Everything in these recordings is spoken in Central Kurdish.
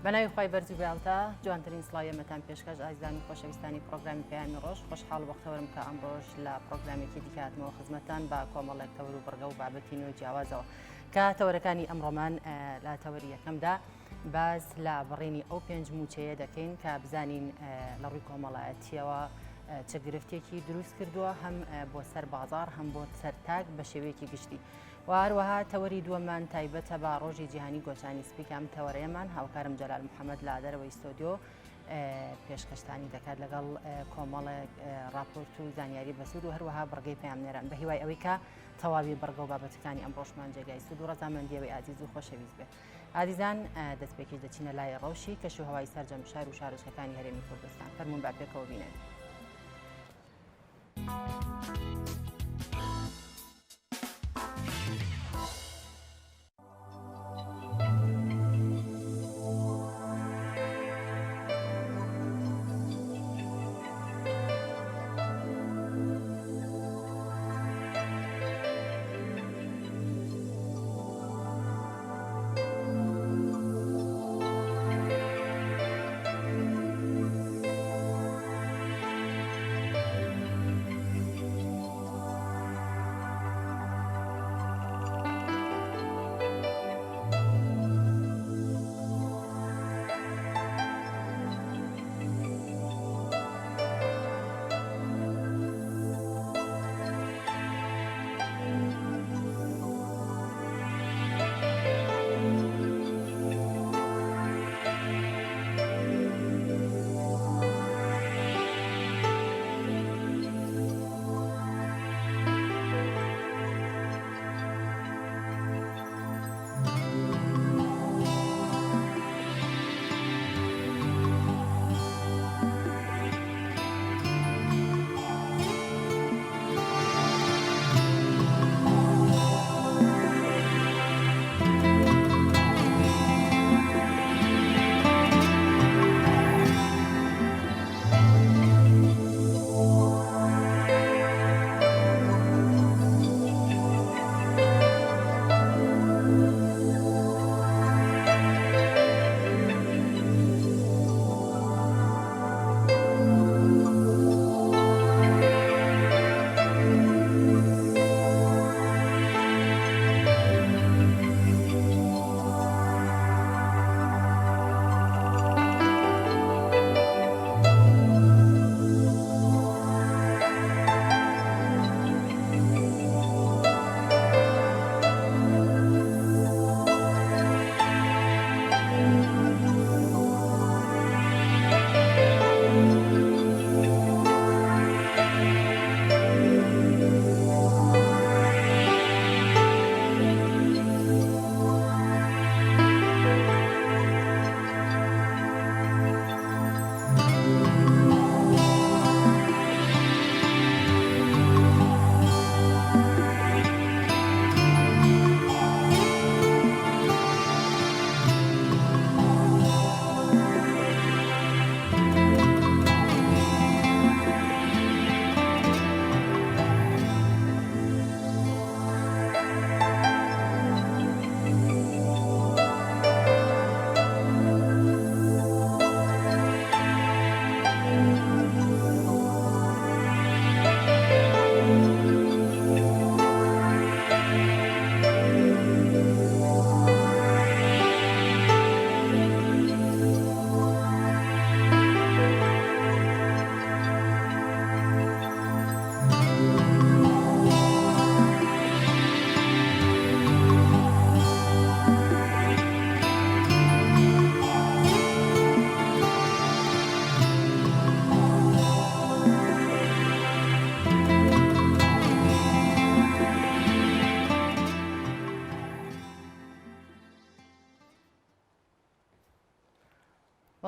بەناوی خوای بەرز و بێهاوتا جوانترین سڵاوی ئێمەتان پێشکەش ئازیزان و خۆشەویستانی پرۆگرامی پەیامی ڕۆژ خۆشحاڵ و بەختەوەرم کە ئەمڕۆژ لە پرۆگرامێکی دیکە هاتمەوە خزمەتتان بە کۆمەڵێک تەور و بڕگە و بابەتی نوێ جیاوازەوە کە تەوەرەکانی ئەمڕۆمان لە تەوەری یەکەمدا باس لە بڕینی ئەو پێنج موچەیە دەکەین کە بزانین لە ڕووی کۆمەڵایەتیەوە چ گرفتێکی دروست کردووە هەم بۆ سەر بازار هەم بۆ سەر تاک بە شێوەیەکی گشتی و هەروەها تەوەری دووەممان تایبەتە بە ڕۆژی جیهانی گۆچانی سپی کە ئەم تەوەرەیەمان هاوکارم جەلال محەممەد لە دەرەوەی ستۆدیۆ پێشکەشتانی دەکات لەگەڵ کۆمەڵێک راپۆرت و زانیاری بەسوود و هەروەها بڕگەی پەیامنێران بە هیوای ئەوەی کە تەواوی بڕگە و بابەتەکانی ئەمڕۆشمان جێگای سوود و ڕەزامەندیەوەی ئازیز و خۆشەویست بێت. ئازیزان دەستپێکیش دەچینە لای ڕەوشی کەش و هەوای سەرجەم شار و شارۆچکەکانی هەرێمی کوردستان فەرموون با پێکەوە بینێن.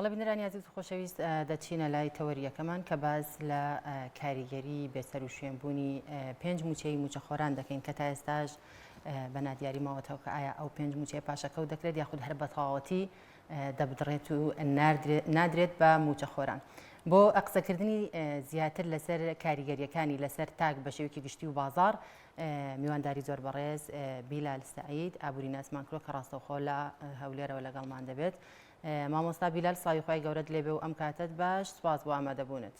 بەڵێ بینەرانی ئازیز و خۆشەویست دەچینە لای تەوەریەکەمان کە باس لە کاریگەری بێسەروشوێنبوونی پێنج موچەی موچەخۆران دەکەین کە تا ئێستاش. بە نادیاری ماوەتەوە کە ئایا ئەو پێنج مووچەیە پاشەکەوت دەکرێت یاخود هەر بە تەواوەتی دەبدڕێت و نادرێت بە مووچەخۆران. بۆ قسەکردنی زیاتر لەسەر کاریگەریەکانی لەسەر تاک بە شێوەیەکی گشتی و بازاڕ میوانداری زۆر بەڕێز بیلال سەعید ئابووری ناسمان کرۆ کە ڕاستەوخۆ لە هەولێرەوە لەگەڵمان دەبێت. مامۆستا بیلال سڵاوی خوای گەورەت لێبێ و ئەم کاتەت باش سوپاس بۆ ئامادەبوونت.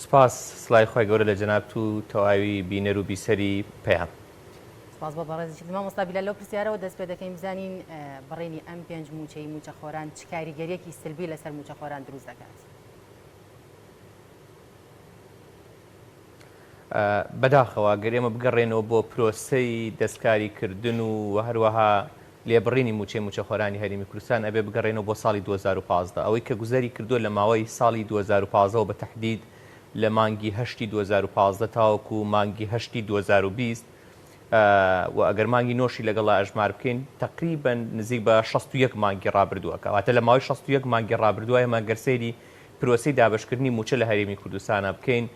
سوپاس سڵاوی خوای گەورە لە جەنابت و تەواوی بینەر و بیسەری پەیام. سپاس بۆ بەڕێزیشت مامۆستا بیلال لەو پرسیارەوە دەست پێ دەکەین بزانین بڕینی ئەم پێنج مووچەی مووچەخۆران چ کاریگەریەکی سلبی لەسەر مووچەخۆران دروست دەکات؟ بەداخەوە گەر ئێمە بگەڕێنەوە بۆ پرۆسەی دەستکاری کردن و هەروەها لێبڕینی مووچەی مووچەخۆرانی هەرێمی کوردستان ئەبێ بگەڕێنەوە بۆ ساڵی 2015 ئەوەی کە گوزەری کردووە لە ماوەی ساڵی 2015 وە بە تەحدید لە مانگی هەشتی 2015 تاوەکو مانگی هەشتی 2020 و ئەگەر مانگی نۆشی لەگەڵا ئەژمار بکەین تەقریبەن نزیک بە 61 مانگی ڕابردووە کەواتە لە ماوەی 61 مانگی ڕابردووە ئێمە گەر سەیری پرۆسەی دابەشکردنی مووچە لە هەرێمی کوردستانا بکەین،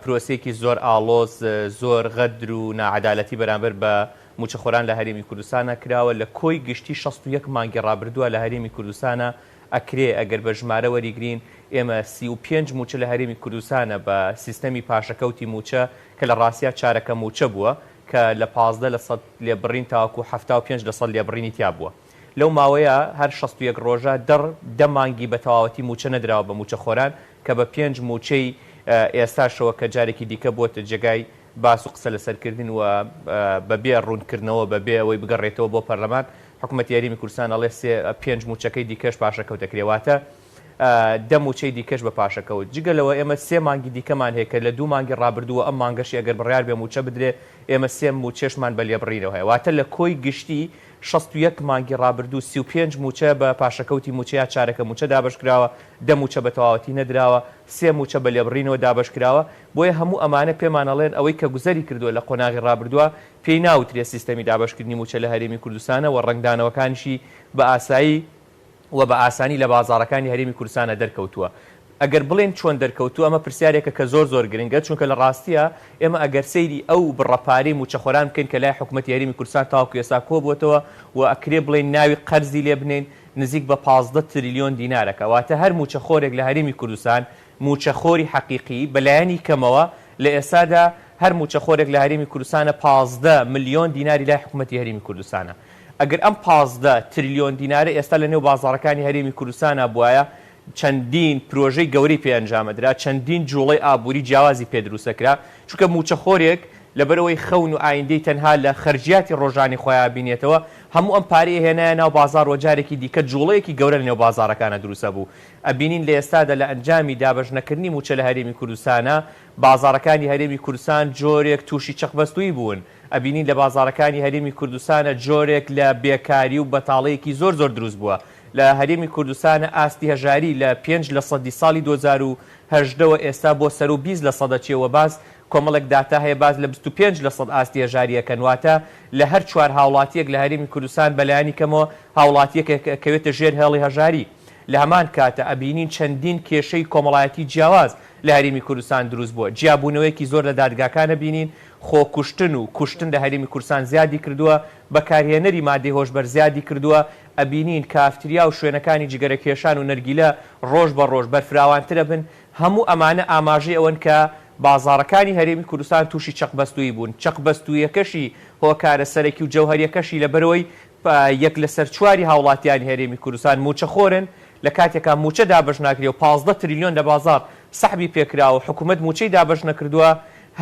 پرۆسەیەکی زۆر ئاڵۆز، زۆر غەدر و ناعەدالەتی بەرامبەر بە مووچەخۆران لە هەرێمی کوردستانا کراوە، لە کۆی گشتی 61 مانگی ڕابردووە لە هەرێمی کوردستانا ئەکرێ ئەگەر بە ژمارە وەریگرین ئێمە 35 مووچە لە هەرێمی کوردستانە بە سیستەمی پاشەکەوتی مووچە کە لە ڕاستیا چارەکە مووچە بووە کە لە 15 لە سەد لێبڕین تاوەکو 75 لە سەد لێبڕینی تیا بووە. لەو ماوەیە هەر 61 ڕۆژە دڕ دە مانگی بە تەواوەتی مووچە نەدراوە بە مووچەخۆران کە بە پێنج مووچەی ئێستاشەوە کە جارێکی دیکە بووەتە جێگای باس و قسە لەسەرکردن و بە بێ ڕوونکردنەوە بە بێ ئەوەی بگەڕێتەوە بۆ پەرلەمان حکوومەتی هەرێمی کوردستان ئەڵێ سێ پێنج مووچەکەی دیکەش پاشەکەوت دەکرێ واتە دە مووچەی دیکەش بە پاشەکەوت. جگە لەوە ئێمە سێ مانگی دیکەمان هەیە کە لە دوو مانگی ڕابردوو و ئەم مانگەشی ئەگەر بڕیار بێ مووچە بدرێ ئێمە سێ مووچەشمان بە لێبڕینەوە هەیە واتە لە کۆی گشتی 61 مانگی ڕابردوو 35 مووچە بە پاشەکەوتی مووچە یا چارەکە مووچە دابەشکراوە، دە مووچە بە تەواوەتی نەدراوە، سێ مووچە بە لێبڕینەوە دابەشکراوە. بۆیە هەموو ئەمانە پێمان ئەڵێن ئەوەی کە گوزەری کردووە لە قۆناغی ڕابردووە پێی ناوترێ سیستەمی دابەشکردنی مووچە لە هەرێمی کوردستانە و ڕەنگدانەوەکانیشی بە ئاسایی و بە ئاسانی لە بازاڕەکانی هەرێمی کوردستانا دەرکەوتووە. ئەگەر بڵێین چۆن دەرکەوتووە ئەمە پرسیارێکە کە زۆر زۆر گرنگە چونکە لە ڕاستیا ئێمە ئەگەر سەیری ئەو بڕە پارەی مووچەخۆران بکەین کە لای حکومەتی هەرێمی کوردستان تاوەکو ئێستا کۆبووەتەوە و ئەکرێ بڵێین ناوی قەرزی لێ بنێین نزیک بە 15 تریلیۆن دینارەکە واتە هەر مووچەخۆرێک لە هەرێمی کوردستان مووچەخۆری حەقیقی بە لایەنی کەمەوە لە ئێستادا هەر مووچەخۆرێک لە هەرێمی کوردستانە 15 ملیۆن دیناری لای حکومەتی هەرێمی کوردستانە. ئەگەر ئەم 15 تریلیۆن دینارە ئێستا لە نێو بازاڕەکانی هەرێمی کوردستانا بوایە چەندین پرۆژەی گەورەی پێ ئەنجامەدرا، چەندین جوڵەی ئابووری جیاوازی پێ دروستەکرا، چونکە مووچەخۆرێک لەبەرئەوەی خەون و ئایندەی تەنها لە خەرجیاتی ڕۆژانی خۆیا بینێتەوە هەموو ئەم پارەی هێنایە ناو بازاڕ وە جارێکی دیکە جوڵەیەکی گەورە لە نێو بازاڕەکانا دروستەبوو. ئەبینین لە ئێستادا لە ئەنجامی دابەش نەکردنی مووچە لە هەرێمی کوردستانا بازاڕەکانی هەرێمی کوردستان جۆرێک تووشی چەقبەستوویی بوون، ئەبینین لە بازاڕەکانی هەرێمی کوردستانە جۆرێک لە بێکاری و بەتاڵەیەکی زۆر زۆر دروست بووە. لە هەرێمی کوردستانە ئاستی هەژاری لە پێنج لە سەدی ساڵی 2018 وە ئێستا بۆ سەرو 20 لە سەد ئەچێ وە باس کۆمەڵێک داتا هەیە باس لە 25 لە سەد ئاستی هەژاری ئەکەن واتە لە هەر چوار هاوڵاتیەک لە هەرێمی کوردستان بەلایەنی کەمەوە هاوڵاتیەک ئەکەوێتە ژێر هێڵی هەژاری. لە هەمان کاتا ئەبینین چەندین کێشەی کۆمەڵایەتی جیاواز لە هەرێمی کوردستان دروست بووە، جیابوونەوەیەکی زۆر لە دادگاکان ئەبینین، خۆکوشتن و کوشتن لە هەرێمی کوردستان زیادی کردووە، بەکارهێنەری مادەی هۆشبەر زیادی کردووە، ئەبینین کافتریا و شوێنەکانی جگەرەکێشان و نەرگیلە ڕۆژ بە ڕۆژ بەرفراوانتر ئەبن، هەموو ئەمانە ئاماژەی ئەوەن کە بازاڕەکانی هەرێمی کوردستان تووشی چەقبەستوویی بوون، چەقبەستوویەکەشی هۆکارە سەرەکی و جەوهەریەکەشی لەبەرئەوەی یەک لەسەر چواری هاوڵاتیانی هەرێمی کوردستان مووچەخۆرن، لە کاتێکا مووچە دابەش ناکرێ و 15 تریلیۆن لە بازاڕ سەحبی پێکراوە و حکومەت مووچەی دابەش نەکردووە،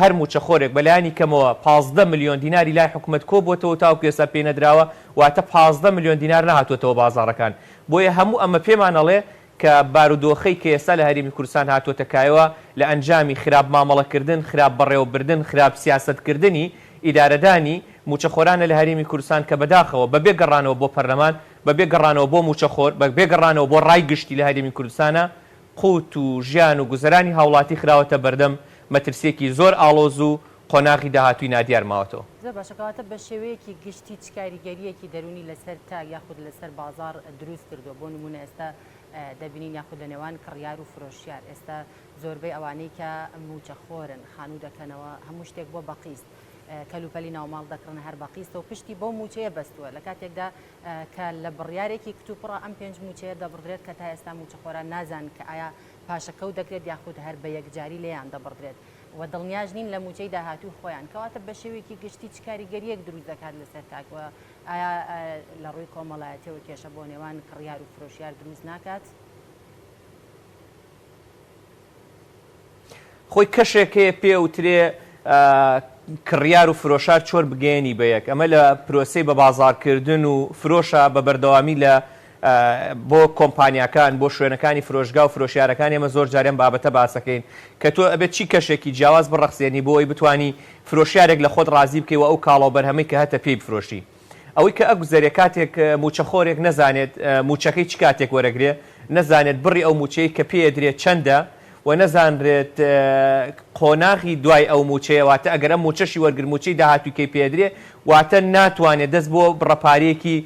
هەر مووچەخۆرێک بەلایەنی کەمەوە 15 ملیۆن دیناری لای حکومەت کۆبووەتەوە و تاوەکو ئێستا پێی نەدراوە، واتە 15 ملیۆن دینار نەهاتووەتەوە بازاڕەکان. بۆیە هەموو ئەمە پێمان ئەڵێ کە بارودۆخەی کە ئێستا لە هەرێمی کوردستان هاتووەتە کایەوە لە ئەنجامی خراپ مامەڵەکردن، خراپ بەڕێوەبردن، خراپ سیاسەتکردنی ئیدارەدانی مووچەخۆرانە لە هەرێمی کوردستان کە بەداخەوە بەبێ گەڕانەوە بۆ پەرلەمان، بەبێ گەڕانەوە بۆ مووچەخۆر، بەبێ گەڕانەوە بۆ ڕای گشتی لە هەرێمی کوردستانە قوت و ژیان و گوزەرانی هاوڵاتی خراوەتە بەردەم مەترسییەکی زۆر ئاڵۆز و قۆناغی داهاتووی نادیار ماوەتەوە. زۆر باشە کەواتە بە شێوەیەکی گشتی چ کاریگەرییەکی دەروونی لەسەر تاک یاخود لەسەر بازاڕ دروست کردووە؟ بۆ نموونە ئێستا. دەبینین یاخود لە نێوان کڕیار و فرۆشیار ئێستا زۆربەی ئەوانەی کە مووچەخۆرن خانوو دەکەنەوە هەموو شتێک بۆ بە قیست کەلوپەلی ناوماڵ دەکڕن هەر بە قیستە و پشتی بەو مووچەیە بەستووە لە کاتێکدا کە لە بڕیارێکی کتوپڕە ئەم پێنج مووچەیە دەبڕدرێت کە تا ئێستا مووچەخۆران نازانن کە ئایا پاشەکەوت دەکرێت یاخود هەر بە یەکجاری لێیان دەبڕدرێت و دڵنیاش نین لە مووچەی داهاتووی خۆیان کەواتە بە شێوەیەکی گشتی چ کاریگەرییەک دروست دەکات لەسەر تاک و ئایا لە ڕووی کۆمەڵایەتیەوە کێشە بۆ نێوان کڕیار و فرۆشیار دروست ناکات؟ خۆی کەشێک هەیە پێ ئەوترێ کڕیار و فرۆشار چۆن بگەیەنی بە یەک، ئەمە لە پرۆسەی بە بازاڕکردن و فرۆشە بە بەردەوامی لە بۆ کۆمپانیاکان بۆ شوێنەکانی فرۆشگا و فرۆشیارەکان ئێمە زۆر جار ئەم بابەتە باسەکەین کە تۆ ئەبێت چی کەشێکی جیاواز بڕەخسێنی بۆ ئەوەی بتوانی فرۆشیارێک لە خۆت ڕازی بکەی و ئەو کاڵا و بەرهەمەی کە هەتە پێی بفرۆشی. ئەوەی کە ئەگوزەرێ کاتێک مووچەخۆرێک نەزانێت مووچەکەی چ کاتێک وەرەگرێ، نەزانێت بڕی ئەو مووچەی کە پێی ئەدرێ چەندە و نەزانرێت قۆناغی دوای ئەو مووچەیە واتە ئەگەر ئەم مووچەشی وەرگرت مووچەی داهاتووی کەی پێ ئەدرێ واتە ناتوانێت دەست بۆ بڕە پارەیەکی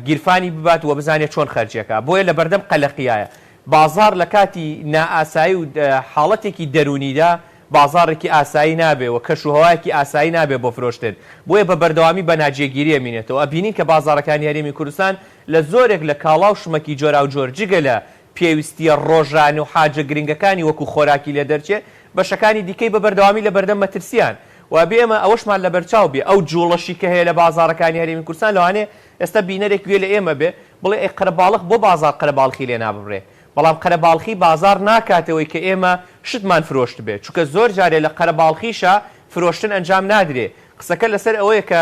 گیرفانی ببات و بزانێت چۆن خەرجی ئەکا بۆیە لەبەردەم قەلەقیایە. بازاڕ لە کاتی نائاسایی و حاڵەتێکی دەروونیدا بازاڕێکی ئاسایی نابێ و کەش و هەوایەکی ئاسایی نابێ بۆ فرۆشتن بۆیە بە بەردەوامی بە ناجێگیری ئەمینێتەوە ئەبینین کە بازاڕەکانی هەرێمی کوردستان لە زۆرێک لە کاڵا و شمەکی جۆراوجۆر جگە لە پێویستییە ڕۆژانە و حاجە گرنگەکانی وەکو خۆراکی لێ دەرچێ بەشەکانی دیکەی بە بەردەوامی لە بەردەم مەترسیان و ئەبێ ئێمە ئەوەشمان لەبەرچاو بێ ئەو جوڵەشی کە هەیە لە بازاڕەکانی هەرێمی کوردستان لەوانەیە ئێستا بینەرێک گوێ لە ئێمە بێ بڵێ ئەی قەرەباڵخ بۆ بازاڕ قەرەباڵخی لێ ناببرێ؟ بەڵام قەرەباڵخی بازاڕ ناکاتەوەی کە ئێمە شتمان فرۆشتبێ، چونکە زۆر جارێ لە قەرەباڵخیشا فرۆشتن ئەنجام نادرێ، قسەکە لەسەر ئەوەیە کە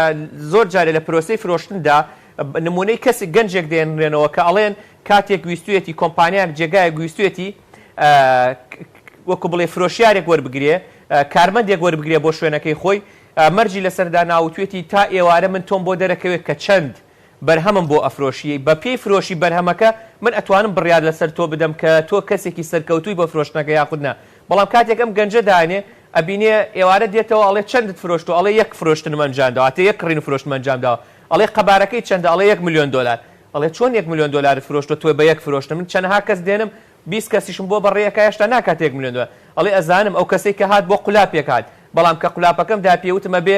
زۆر جارێ لە پرۆسەی فرۆشتندا نموونەی کەسێک گەنجێک دێنرێنەوە کە ئەڵێن کاتێک ویستویەتی کۆمپانیایەک جێگایەک ویستویەتی وەکو بڵێ فرۆشیارێک وەربگرێ کارمەندێک وەربگرێ بۆ شوێنەکەی خۆی مەرجی لەسەر دانا وتویەتی تا ئێوارە من تۆم بۆ دەرەکەوێت کە چەند بەرهەمم بۆ ئەفرۆشی، بە پێی فرۆشی بەرهەمەکە من ئەتوانم بڕیار لەسەر تۆ بدەم کە تۆ کەسێکی سەرکەوتووی بۆ فرۆشتنەکە یاخود نا، بەڵام کاتێک ئەم گەنجە دانێ ئەبینێ ئێوارە دێتەوە ئەڵێ چەندت فرۆشتوە ئەڵێ یەک فرۆشتنم ئەنجام داوە واتە یەک کڕین و فرۆشتنم ئەنجام داوە ئەڵێ قەبارەکەی چەندە ئەڵێ یەک ملیۆن دۆلار ئەڵێ چۆن یەک ملیۆن دۆلارت فرۆشتوە تۆ بە یەک فرۆشتن من چەنەها کەس دێنم 20 کەسیشم بۆ بەڕێ ئەکا هێشتا ناکاتە یەک ملیۆن دۆلار ئەڵێ ئەزانم ئەو کەسەی کە هات بۆ قولاپێک هات بەڵام کە قولاپەکەم دا پێ وتم ئەبێ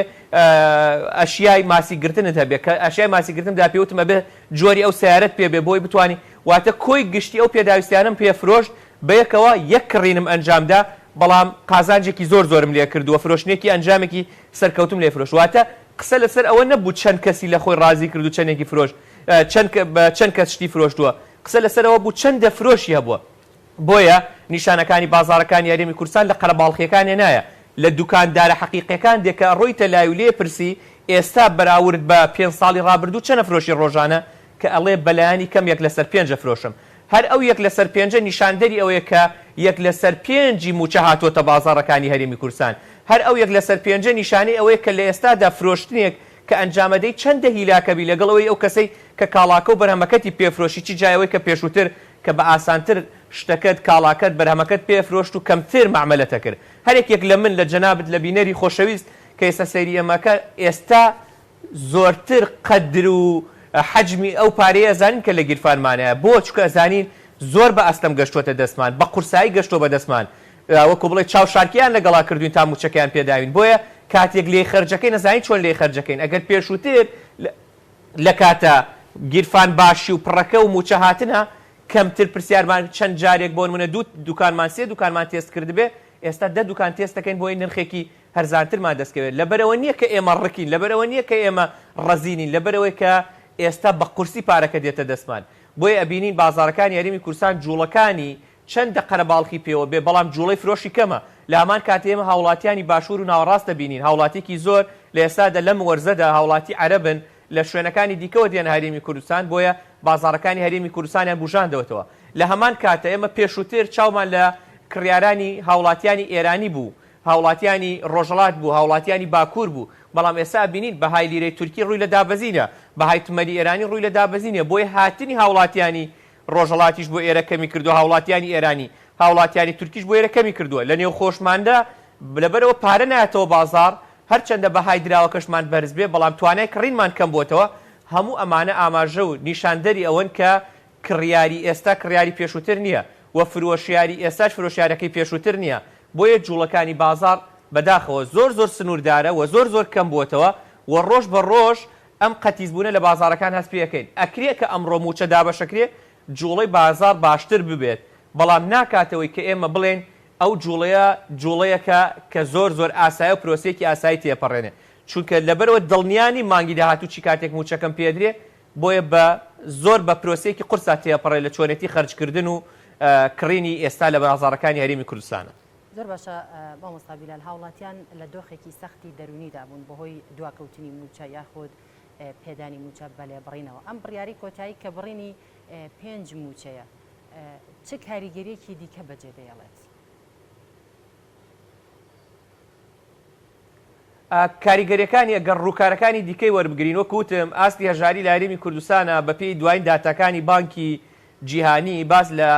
ئەشیای ماسی گرتنت هەبێ کە ئەشیای ماسی گرتنم دا پێ وتم ئەبێ جۆری ئەو سەیارەت پێ بێ بۆی بتوانی واتە کۆی گشتی ئەو پێداویستیانەم پێ فرۆشت بەیەکەوە یەک کڕینم ئەنجام دا بەڵام قازانجێکی زۆر زۆرم لێ کرد و فرۆشتنێکی ئەنجامێکی سەرکەوتوم لێ فرۆشت واتە قسە لەسەر ئەوە نەبوو چەند کەسی لە خۆی ڕازی کرد و چەندێکی فرۆشت چەند بە چەند کەس شتی فرۆشتووە قسە لەسەر ئەوە بوو چەندە فرۆشی هەبووە. بۆیە نیشانەکانی بازاڕەکانی هەرێمی کوردستان لە قەرەباڵخییەکانێ نایە، لە دوکاندارە حەقیقیەکان دێ کە ئەڕۆیتە لای و لێ پرسی ئێستا بەراورد بە پێنج ساڵی ڕابردوو چەند ئەفرۆشی ڕۆژانە کە ئەڵێ بەلایەنی کەم یەک لەسەر پێنج ئەفرۆشم. هەر ئەو یەک لەسەر پێنجە نیشاندەری ئەوەیە کە یەک لەسەر پێنجی مووچە هاتووەتە بازاڕەکانی هەرێمی کوردستان. هەر ئەو یەک لەسەر پێنجە نیشانەی ئەوەیە کە لە ئێستادا فرۆشتنێک کە ئەنجامەدەی چەندە هیلاکە بی لەگەڵ ئەوەی ئەو کەسەی کە کاڵاکە و بەرهەمەکەتی پێ فرۆشی چ جای ئەوەی کە پێشووتر کە بە ئاسانتر شتەکەت، کاڵاکەت، بەرهەمەکەت پێ ئەفرۆشت و کەمتر مەعمەلەت ئەکرد. هەر یەکێک لە من، لە جەنابت، لە بینەری خۆشەویست کە ئێستا سەیری ئێمە ئەکا، ئێستا زۆرتر قەدر و حەجمی ئەو پارەیە ئەزانین کە لە گیرفانمانایە. بۆ؟ چونکە ئەزانین زۆر بە ئەستەم گەشتووەتە دەستمان، بە قورسایی گەشتووە بە دەستمان. وەکو بڵێی چاوشارکێیان لەگەڵا کردووین تا مووچەکەیان پێ داوین. بۆیە کاتێک لێی خەرجەکەین ئەزانین چۆن لێی خەرجەکەین. ئەگەر پێشووتر لە کاتە گیرفان باشی و پڕەکە و مووچە هاتنە کەمتر پرسیارمان چەند جارێک بۆ نمونە دوو دوکانمان سێ دوکانمان تێست کردبێ ئێستا دە دوکان تێست دەکەین بۆی نرخێکی هەرزانترمان دەستکەوێت لەبەرئەوە نییە کە ئێمە ڕکین لەبەرئەوە نییە کە ئێمە ڕەزینین لەبەرئەوەی کە ئێستا بە قورسی پارەکە دێتە دەستمان بۆیە ئەبینین بازاڕەکانی هەرێمی کوردستان جوڵەکانی چەندە قەرەباڵخی پێوە بێ بەڵام جوڵەی فرۆشی کەمە، لە هەمان کات ئێمە هاوڵاتیانی باشوور و ناوەڕاست دەبینین هاوڵاتیەکی زۆر لە ئێستادا لەم وەرزەدا هاوڵاتی عەرەبن لە شوێنەکانی دیکەوە دێنە هەرێمی کوردستان بۆیە بازاڕەکانی هەرێمی کوردستانیان بوژاندەوەتەوە لە هەمان کاتە ئێمە پێشووتر چاومان لە کڕیارانی هاوڵاتیانی ئێرانی بوو هاوڵاتیانی ڕۆژهەڵات بوو هاوڵاتیانی باکوور بوو بەڵام ئێستا ئەبینین بەهای لیرەی تورکی ڕووی لە دابەزینە بەهای تمەنی ئێرانی ڕووی لە دابەزینە بۆیە هاتنی هاوڵاتیانی ڕۆژهەڵاتیش بۆ ئێرە کەمی کردووە، هاوڵاتیانی ئێرانی، هاوڵاتیانی تورکیش بۆ ئێرە کەمی کردووە. لە نێوخۆشماندا لەبەرئەوە پارە نایەتەوە بازاڕ، هەرچەندە بەهای دراوەکەشمان بەرز بێ، بەڵام توانای کڕینمان کەم بۆتەوە. هەموو ئەمانە ئاماژە و نیشاندەری ئەوەن کە کڕیاری ئێستا کڕیاری پێشووتر نییە و فرۆشیاری ئێستاش فرۆشیارەکەی پێشووتر نییە، بۆیە جوڵەکانی بازاڕ بەداخەوە زۆر زۆر سنووردارە و زۆر زۆر کەم بووەتەوە و ڕۆژ بە ڕۆژ ئەم قەتیسبوونە لە بازاڕەکان هەست پێ ئەکەین. ئەکرێ کە ئەمڕۆ مووچە دابەشەکرێ جوڵەی بازاڕ باشتر ببێت، بەڵام ناکاتەوەی کە ئێمە بڵێین ئەو جوڵەیە جوڵەیەکە کە زۆر زۆر ئاسایە و پرۆسەیەکی ئاسایی تێپەڕێنێ، چونکە لەبەرئەوە دڵنیا نیم مانگی داهاتوو چی کاتێک مووچەکەم پێدرێ، بۆیە بە زۆر بە پرۆسەیەکی قورسا تێپەڕێ لە چۆنێتی خەرجکردن و کڕینی ئێستا لە بازاڕەکانی هەرێمی کوردستانە. زۆر باشە مامۆستا بیلال، هاوڵاتیان لە دۆخێکی سەختی دەروونیدا بوون بەهۆی دواکەوتنی مووچە یاخود پێدانی مووچە بە لێبڕینەوە، ئەم بڕیارەی کۆتایی کە بڕینی پێنج مووچەیە چ کاریگەریەکی دیکە بەجێ دەیەڵێت؟ کاریگەریەکانی ئەگەر ڕووکارەکانی دیکەی وەربگرین وەک وتم ئاستی هەژاری لە هەرێمی کوردستانە بەپێی دواین داتاکانی بانکی جیهانی باس لە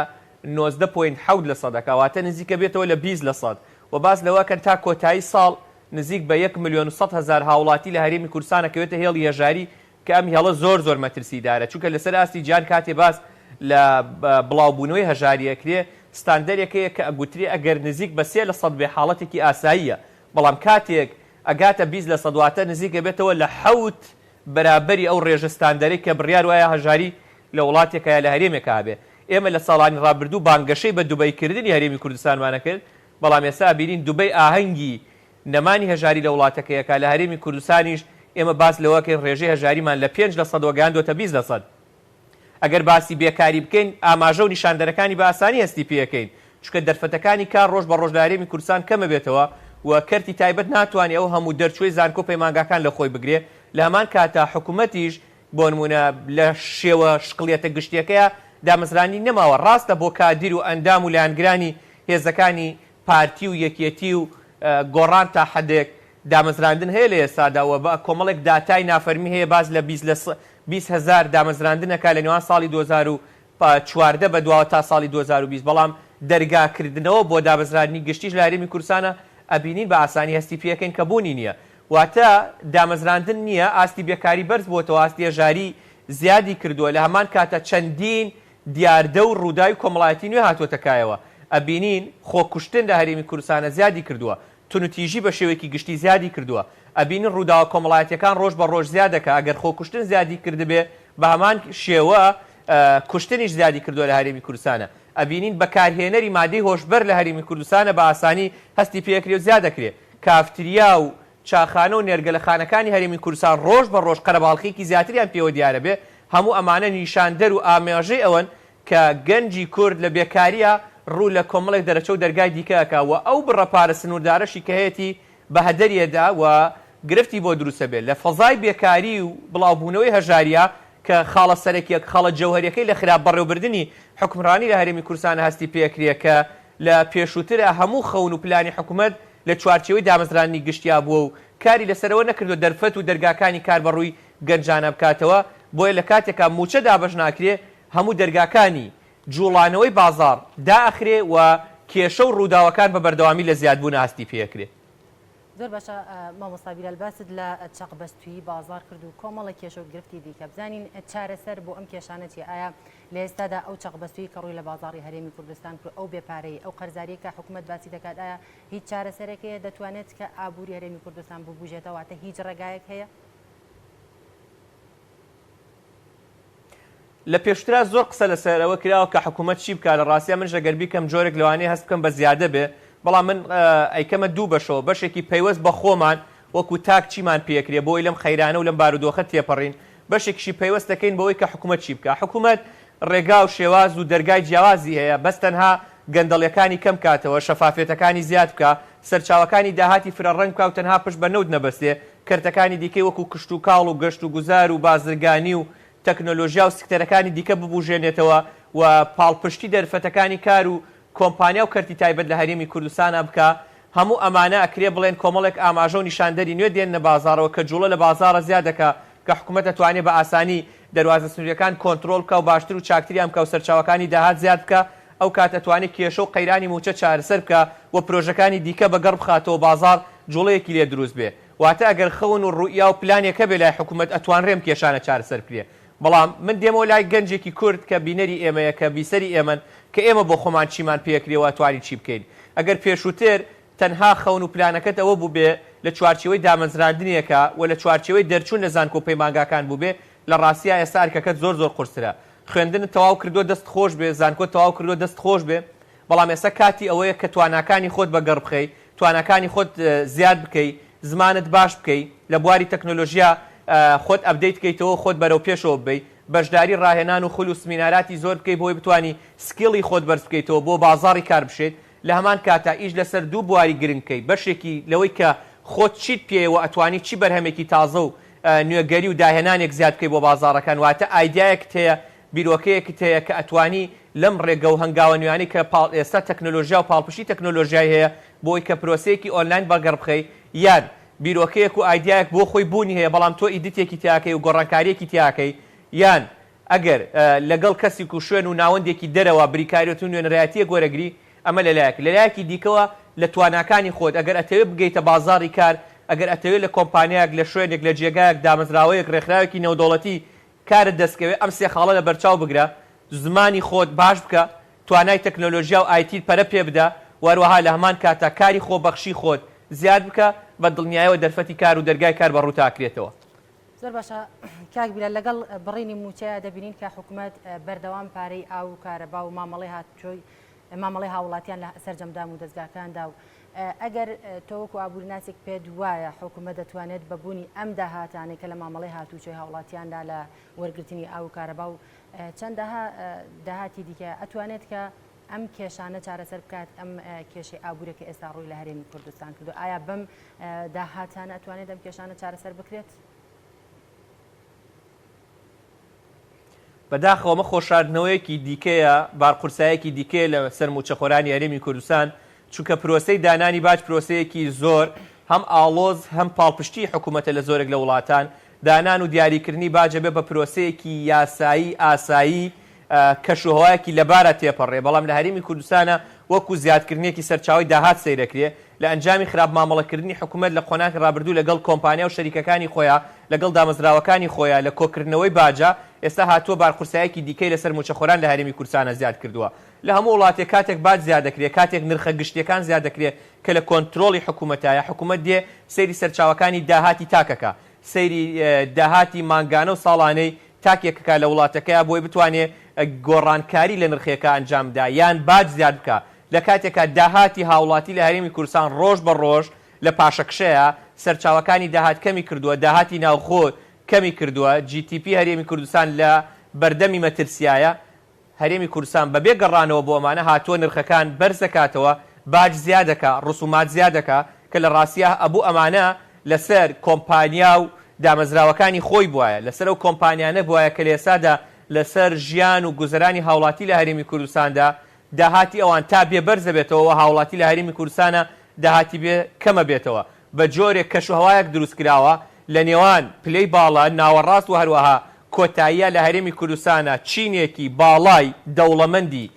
19 point حەوت لە سەد ئەکا واتە نزیکە بێتەوە لە 20 لە سەد و باس لەوە ئەکەن تا کۆتایی ساڵ نزیک بە یەک ملیۆن و 100 هەزار هاوڵاتی لە هەرێمی کوردستان ئەکەوێتە هێڵی هەژاری کە ئەم هێڵە زۆر زۆر مەترسیدارە چونکە لەسەر ئاستی جیهان کاتێ باس لە بڵاوبوونەوەی هەژاری ئەکرێ ستاندەرێک هەیە کە ئەگوترێ ئەگەر نزیک بە 3% بێ حاڵەتێکی ئاساییە بەڵام کاتێک ئەگاتە 20% واتە نزیک ئەبێتەوە لە حەوت بەرابەری ئەو ڕێژە ستاندەرەی کە بڕیار وایە هەژاری لە وڵاتێکا یا لە هەرێمێکا هەبێ. ئێمە لە ساڵانی ڕابردوو بانگەشەی بە دوبەی کردنی هەرێمی کوردستانمان ئەکرد بەڵام ئێستا ئەبینین دوبەی ئاهەنگی نەمانی هەژاری لە وڵاتەکەی ئەکا، لە هەرێمی کوردستانیش ئێمە باس لەوە ئەکەین ڕێژەی هەژاریمان لە 5% گەیاندۆتە 20%. ئەگەر باسی بێکاری بکەین ئاماژە و نیشاندەرەکانی بە ئاسانی هەستی پێ ئەکەین، چونکە دەرفەتەکانی کار ڕۆژ بە ڕۆژ لە هەرێمی کوردستان کەم ئەبێتەوە و کەرتی تایبەت ناتوانێ ئەو هەموو دەرچووەی زانکۆ و پەیمانگاکان لە خۆی بگرێ، لە هەمان کاتا حکومەتیش بۆ نموونە لە شێوە شکڵیەتە گشتیەکەیا دامەزراندنی نەماوە، ڕاستە بۆ کادیر و ئەندام و لایەنگرانی هێزەکانی پارتی و یەکێتی و گۆڕان تا حەدێک دامەزراندن هەیە لە ئێستادا و بە کۆمەڵێک داتای نافەرمی هەیە باس لە 20 لە 20 هەزار دامەزراندن ئەکا لە نێوان ساڵی 2014 بە دواوە تا ساڵی 2020 بەڵام دەرگا کردنەوە بۆ دامەزراندنی گشتیش لە هەرێمی کوردستانە ئەبینین بە ئاسانی هەستی پێ ئەکەین کە بوونی نییە واتە دامەزراندن نییە ئاستی بێکاری بەرز بووەتەوە ئاستی هەژاری زیادی کردووە لە هەمان کاتە چەندین دیاردە و ڕووداوی کۆمەڵایەتی نوێ هاتووەتە کایەوە، ئەبینین خۆکوشتن لە هەرێمی کوردستانە زیادی کردووە، تونوتیژی بە شێوەیەکی گشتی زیادی کردووە، ئەبینین ڕووداوە کۆمەڵایەتیەکان ڕۆژ بە ڕۆژ زیاد دەکا، ئەگەر خۆکوشتن زیادی کردبێ بە هەمان شێوە کوشتنیش زیادی کردووە لە هەرێمی کوردستانە، ئەبینین بەکارهێنەری مادەی هۆشبەر لە هەرێمی کوردستانە بە ئاسانی هەستی پێ ئەکرێ و زیاد دەکرێ، کافتریا و چاخانە و نێرگەلەخانەکانی هەرێمی کوردستان ڕۆژ بە ڕۆژ قەرەباڵخیکی زیاتریان پێوە دیارە بێ، هەموو ئەمانە نیشاندەر و ئاماژەی ئەوەن کە گەنجی کورد لە بێکارییا ڕوو لە کۆمەڵێک دەرەچە و دەرگای دیکە ئەکا و ئەو بڕە پارە سنووردارەشی کە هەیەتی بە هەدەری ئەدا و گرفتی بۆ دروست ئەبێ لە فەزای بێکاری و بڵاوبوونەوەی هەژارییا کە خاڵە سەرەکیە خاڵە جەوهەریەکەی لە خراپ بەڕێوبردنی حوکمڕانی لە هەرێمی کوردستان هەستی پێ ئەکرێ کە لە پێشووترا هەموو خەون و پلانی حکومەت لە چوارچێوەی دامەزراندنی گشتیا بووە و کاری لەسەرەوە نەکردووە دەرفەت و دەرگاکانی کار بەڕووی گەنجانا بکاتەوە، بۆیە لە کاتێکا مووچە دابەش ناکرێ هەموو دەرگاکانی جوڵانەوەی بازاڕ دائەخرێ و کێشە و ڕووداوەکان بە بەردەوامی لە زیادبوونا هەستی پێئەکرێ. زۆر باشە مامۆستا بیلال باست لە چەقبەستوویی بازاڕ کرد و کۆمەڵێک کێشە و گرفتی دیکە بزانین چارەسەر بۆ ئەم کێشانە چیە ئایا لە ئێستادا ئەو چەقبەستوویی کە ڕووی لە بازاڕی هەرێمی کوردستان کرد ئەو بێ پارەیی ئەو قەرزاریە کە حکومەت باسی دەکات ئایا هیچ چارەسەرێک هەیە دەتوانێت کە ئابووری هەرێمی کوردستان ببوژێتەوە واتە هیچ ڕێگایەک هەیە؟ لە پێشترا زۆر قسە لەسەر ئەوە کراوە کە حکوومەت چی بکا، لە ڕاستیا منش ئەگەر بیکەم جۆرێک لەوانەیە هەست بکەم بە زیادە بێ، بەڵام من ئەیکەمە دوو بەشەوە، بەشێکی پەیوەست بە خۆمان وەکوو تاک چیمان پێکرێ بۆی لەم قەیرانە و لەم بارودۆخە تێپەڕین، بەشێکیشی پەیوەست دەکەین بەوەی کە حکوومەت چی بکا. حکوومەت ڕێگا و شێواز و دەرگای جیاوازی هەیە، بەس تەنها گەندەڵیەکانی کەم کاتەوە، شەفافیەتەکانی زیاد بکا، سەرچاوەکانی داهاتی فرە ڕەنگ بکا و تەنها پشت بە نەوت نەبەستێ، کەرتەکانی دیکەی وەکو کشتوکاڵ و گەشتوگوزار و بازرگانی و تەکنۆلۆژیا و سکتەرەکانی دیکە ببوژێنێتەوە و پاڵپشتی دەرفەتەکانی کار و کۆمپانیا و کەرتی تایبەت لە هەرێمی کوردستانا بکا. هەموو ئەمانە ئەکرێ بڵێن کۆمەڵێک ئاماژە و نیشاندەری نوێ دێننە بازاڕەوە کە جوڵە لە بازاڕە زیاد دەکا کە حکومەت ئەتوانێ بە ئاسانی دەروازە سنوریەکان کۆنترۆڵ بکا و باشتر و چاکتریان بکا و سەرچاوەکانی داهات زیاد بکا ئەو کات ئەتوانێ کێشە و قەیرانی موچە چارەسەر بکا و پرۆژەکانی دیکە بە گەڕ بخاتەوە بازاڕ جوڵەیەکی لێ دروست بێ واتە ئەگەر خەون و ڕوئیا و پلانێک هەبێ لای حکومەت ئەتوانرێ ئەم کێشانە چارەسەر بکرێ. بەڵام من دێمەوە لای گەنجێکی کورد کە بینەری ئێمەیە، کە بیسەری ئێمەن، کە ئێمە بۆ خۆمان چیمان پێکرێ و ئەتوانین چی بکەین. ئەگەر پێشووتر تەنها خەون و پلانەکەت ئەوە بووبێ لە چوارچێوەی دامەزراندنێکا و لە چوارچێوەی دەرچوون لە زانکۆ و پەیمانگاکان بووبێ، لە ڕاستیا ئێستا ئەرکەکەت زۆر زۆر قورسترە. خوێندنت تەواو کردووە دەست خۆش بێ، زانکۆت تەواو کردووە دەست خۆش بێ، بەڵام ئێستا کاتی ئەوەیە کە تواناکانی خۆت بەگەڕ بخەی، تواناکانی خۆت زیاد بکەی، زمانت باش بکەی، لە بواری تەکنۆلۆژیا خۆت update کەیتەوە و خۆت بەرەو پێشەوە ببەی، بەشداری ڕاهێنان و خول و سمیناراتی زۆر بکەی بۆی بتوانی skill ی خۆت بەرز بکەیتەوە بۆ بازاڕی کار بشێیت، لە هەمان کاتا ئیش لەسەر دوو بواری گرنگ بکەی، بەشێکی لەوەی کە خۆت چیت پێیە و ئەتوانی چی بەرهەمێکی تازە و نوێگەری و داهێنانێک زیاد بکەی بۆ بازاڕەکان واتە ئایدیایەکت هەیە بیرۆکەیەکت هەیە کە ئەتوانی لەم ڕێگە و هەنگاوە نوێیانەی کە پاڵ ئێستا تەکنۆلۆژیا و پاڵپشتی تەکنۆلۆژیای هەیە بۆی کە پرۆسەیەکی ئۆنلاین بەگەڕ بخەی یان بیرۆکەیەک و ئایدیایەک بۆ خۆی بوونی هەیە بەڵام تۆ edit ێکی تیاکەی و گۆڕانکارییەکی تیاکەی یان ئەگەر لەگەڵ کەسیک و شوێن و ناوەندێکی دەرەوە بریکاریەت و نوێنەرایەتییەک وەرەگری ئەمە لە لایەک، لە لایەکی دیکەوە لە تواناکانی خۆت ئەگەر ئەتەوێ بگەیتە بازاڕی کار، ئەگەر ئەتەوێ لە کۆمپانیایەک، لە شوێنێک، لە جێگایەک، دامەزراوەیەک، ڕێکخراوێکی نێودەوڵەتی کارت دەست کەوێ، ئەم سێ خاڵە لە بەرچاو بگرە، زمانی خۆت باش بکە، توانای تەکنۆلۆژیا و ئایتیت پەرە پێ بدە و هەروەها لە هەمان کاتا کاری خۆبەخشی خۆت زیاد بکە، بە دڵنیایەوە دەرفەتی کار و دەرگای کار بە ڕووتا ئەکرێتەوە. زۆر باشە کاک بیلال لەگەڵ بڕینی مووچەیە دەبینین کە حکومەت بەردەوام پارەی ئاو و کارەبا و مامەڵەی هاتوچۆی مامەڵەی هاوڵاتیان لە سەرجەم دام و دەزگاکاندا و ئەگەر تۆ وەکو ئابووریناسێک پێت وایە حکومەت دەتوانێت بە بوونی ئەم داهاتانەی کە لە مامەڵەی هاتوچۆی هاوڵاتیاندا لە وەرگرتنی ئاو و کارەبا و چەندەها داهاتی دیکە ئەتوانێت کە ئەم کێشانە چارەسەر بکات ئەم کێشەی ئابوورە کە ئێستا ڕووی لە هەرێمی کوردستان کردو ئایا بەم داهاتانە ئەتوانێت ئەم کێشانە چارەسەر بکرێت؟ بەداخەوە ئەمە خۆشاردنەوەیەکی دیکەیە، بارقورسایەکی دیکەیە لە سەر مووچەخۆرانی هەرێمی کوردستان، چونکە پرۆسەی دانانی باج پرۆسەیەکی زۆر هەم ئاڵۆز هەم پاڵپشتیی حکوومەتە لە زۆرێک لە وڵاتان، دانان و دیاریکردنی باج ئەبێ بە پرۆسەیەکی یاسایی ئاسایی کەشوهەوایەکی لەبارا تێپەڕێ، بەڵام لە هەرێمی کوردستانا وەکو زیادکردنێکی سەرچاوەی داهات سەیرەکرێ، لە ئەنجامی خراپ مامەڵەکردنی حکومەت لە قۆناغی ڕابردوو لەگەڵ کۆمپانیا و شەریکەکانی خۆیا، لەگەڵ دامەزراوەکانی خۆیا لە کۆکردنەوەی باجا، ئێستا هاتووە بارقورسایەکی دیکەی لەسەر مووچەخۆران لە هەرێمی کوردسانا زیاد کردووە. لە هەموو وڵاتێک کاتێک باج زیاد دەکرێ، کاتێک نرخە گشتیەکان زیاد دەکرێ کە لە کۆنترۆڵی حکومەتایە، حکومەت دێ سەیری سەرچاوەکانی داهاتی تاکەکا، سەیری داهاتی مانگانە و ساڵانەی تاکێکەکا لە وڵاتەکەیا بۆی بتوانێ گۆڕانکاری لە نرخێکا ئەنجام بدا یان باج زیاد بکا لە کاتێکا داهاتی هاوڵاتی لە هەرێمی کوردستان ڕۆژ بە ڕۆژ لە پاشەکشەیە سەرچاوەکانی داهات کەمی کردووە داهاتی ناوخۆ کەمی کردووە GTP هەرێمی کوردستان لە بەردەمی مەترسیایە هەرێمی کوردستان بەبێ گەڕانەوە بۆ ئەمانە هاتووە نرخەکان بەرزدەکاتەوە، باج زیادەکا، ڕسومات زیادەکا، کە لە ڕاستیا ئەبوو ئەمانە لەسەر کۆمپانیا و دامەزراوەکانی خۆی بوایە، لەسەر ئەو کۆمپانیانە بوایە کە لە ئێستادا لەسەر ژیان و گوزەرانی هاوڵاتی لە هەرێمی کوردستاندا داهاتی ئەوان تا بێ بەرزەبێتەوە و هاوڵاتی لە هەرێمی کوردستانا داهاتی بێ کەمەبێتەوە. بە جۆرێک کەشوهەوایەک دروستکراوە لە نێوان پلەی باڵا، ناوەڕاست و هەروەها کۆتاییە لە هەرێمی کوردستانا چینێکی باڵای دەوڵەمەندی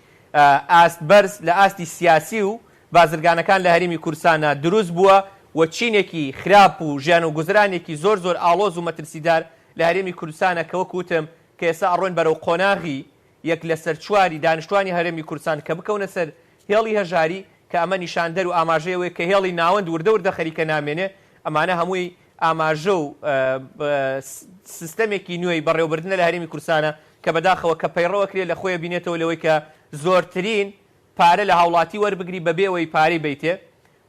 ئاست بەرز لە ئاستی سیاسی و بازرگانەکان لە هەرێمی کوردستانا دروست بووە و چینێکی خراپ و ژیان و گوزرانێکی زۆر زۆر ئاڵۆز و مەترسیدار لە هەرێمی کوردستانا کە وەک وتم کە ئێستا ئەڕۆین بەرەو قۆناغی یەک لەسەر چواری دانیشتوانی هەرێمی کوردستان کە بکەونە سەر هێڵی هەژاری، کە ئەمە نیشاندەر و ئاماژەی ئەوەیە کە هێڵی ناوەند وردە وردە خەریکە نامێنێ، ئەمانە هەمووی ئاماژە و سیستەمێکی نوێی بەڕێوەبردنە لە هەرێمی کوردستانە کە بەداخەوە کە پەیڕەو ئەکرێ لە خۆی ئەبینێتەوە لەوەی کە زۆرترین پارە لە هاوڵاتی وەربگری بەبێ ئەوەی پارەی بەیتێ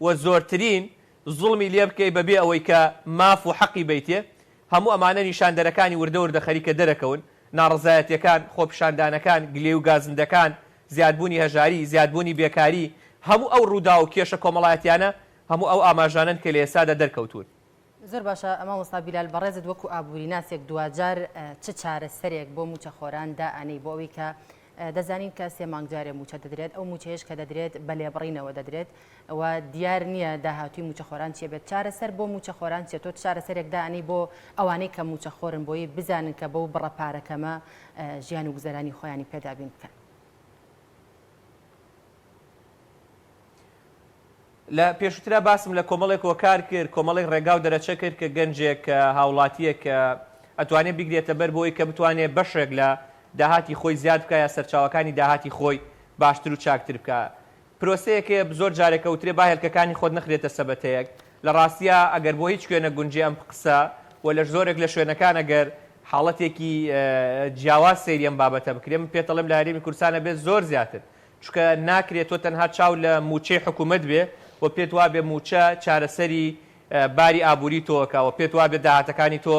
و زۆرترین زوڵمی لێ بکەی بەبێ ئەوەی کە ماف و حەقی بەیتێ، هەموو ئەمانە نیشاندەرەکانی وردە وردە خەریکە دەرەکەون، ناڕەزایەتیەکان، خۆپیشاندانەکان، گلەی و گازندەکان، زیادبوونی هەژاری، زیادبوونی بێکاری، هەموو ئەو ڕووداو و کێشە کۆمەڵایەتیانە هەموو ئەو ئاماژانەن کە لە ئێستادا دەرکەوتوون. زۆر باشە مامۆستا بیلال بەڕێزت وەکو ئابووریناسێک دواجار چ چارەسەرێک بۆ مووچەخۆران دائەنێی بۆ ئەوەی کە دەزانین کە سێ مانگ جارێ مووچە دەدرێت، ئەو مووچەیەش کە دەدرێت بە لێبڕینەوە دەدرێت و دیار نییە داهاتووی مووچەخۆران چیە بێت، چارەسەر بۆ مووچەخۆران چیە؟ تۆ چارەسەرێک دائەنێی بۆ ئەوانەی کە مووچەخۆرن بۆی بزانن کە بەو بڕە پارە کەمە ژیان و گوزەرانی خۆیانی پێ دابین بکەن؟ لە پێشووترا باسم لە کۆمەڵێک هۆکار کرد، کۆمەڵێک ڕێگا و دەرەچە کرد کە گەنجێک، کە هاوڵاتییەک کە. ئەتوانێ بیگرێتە بەر بۆی کە بتوانێ بەشێک لە داهاتی خۆی زیاد بکا یا سەرچاوەکانی داهاتی خۆی باشتر و چاکتر بکا. پرۆسەیەک هەیە زۆر جارێک ئەوترێ با هێلکەکانی خۆت نەخرێتە سەبەتەیەک، لە ڕاستیا ئەگەر بۆ هیچ کوێ نەگونجێ ئەم قسە و لە زۆرێک لە شوێنەکان ئەگەر حاڵەتێکی جیاواز سەیری ئەم بابەتە بکرێ من پێتەڵێم لە هەرێمی کوردستان ئەبێت زۆر زیاتر چونکە ناکرێ تۆ تەنها چاو لە مووچەی حکوومەت بێ و پێت وابێ مووچە چارەسەری باری ئابووری تۆ ئەکا و پێت وابێ داهاتەکانی تۆ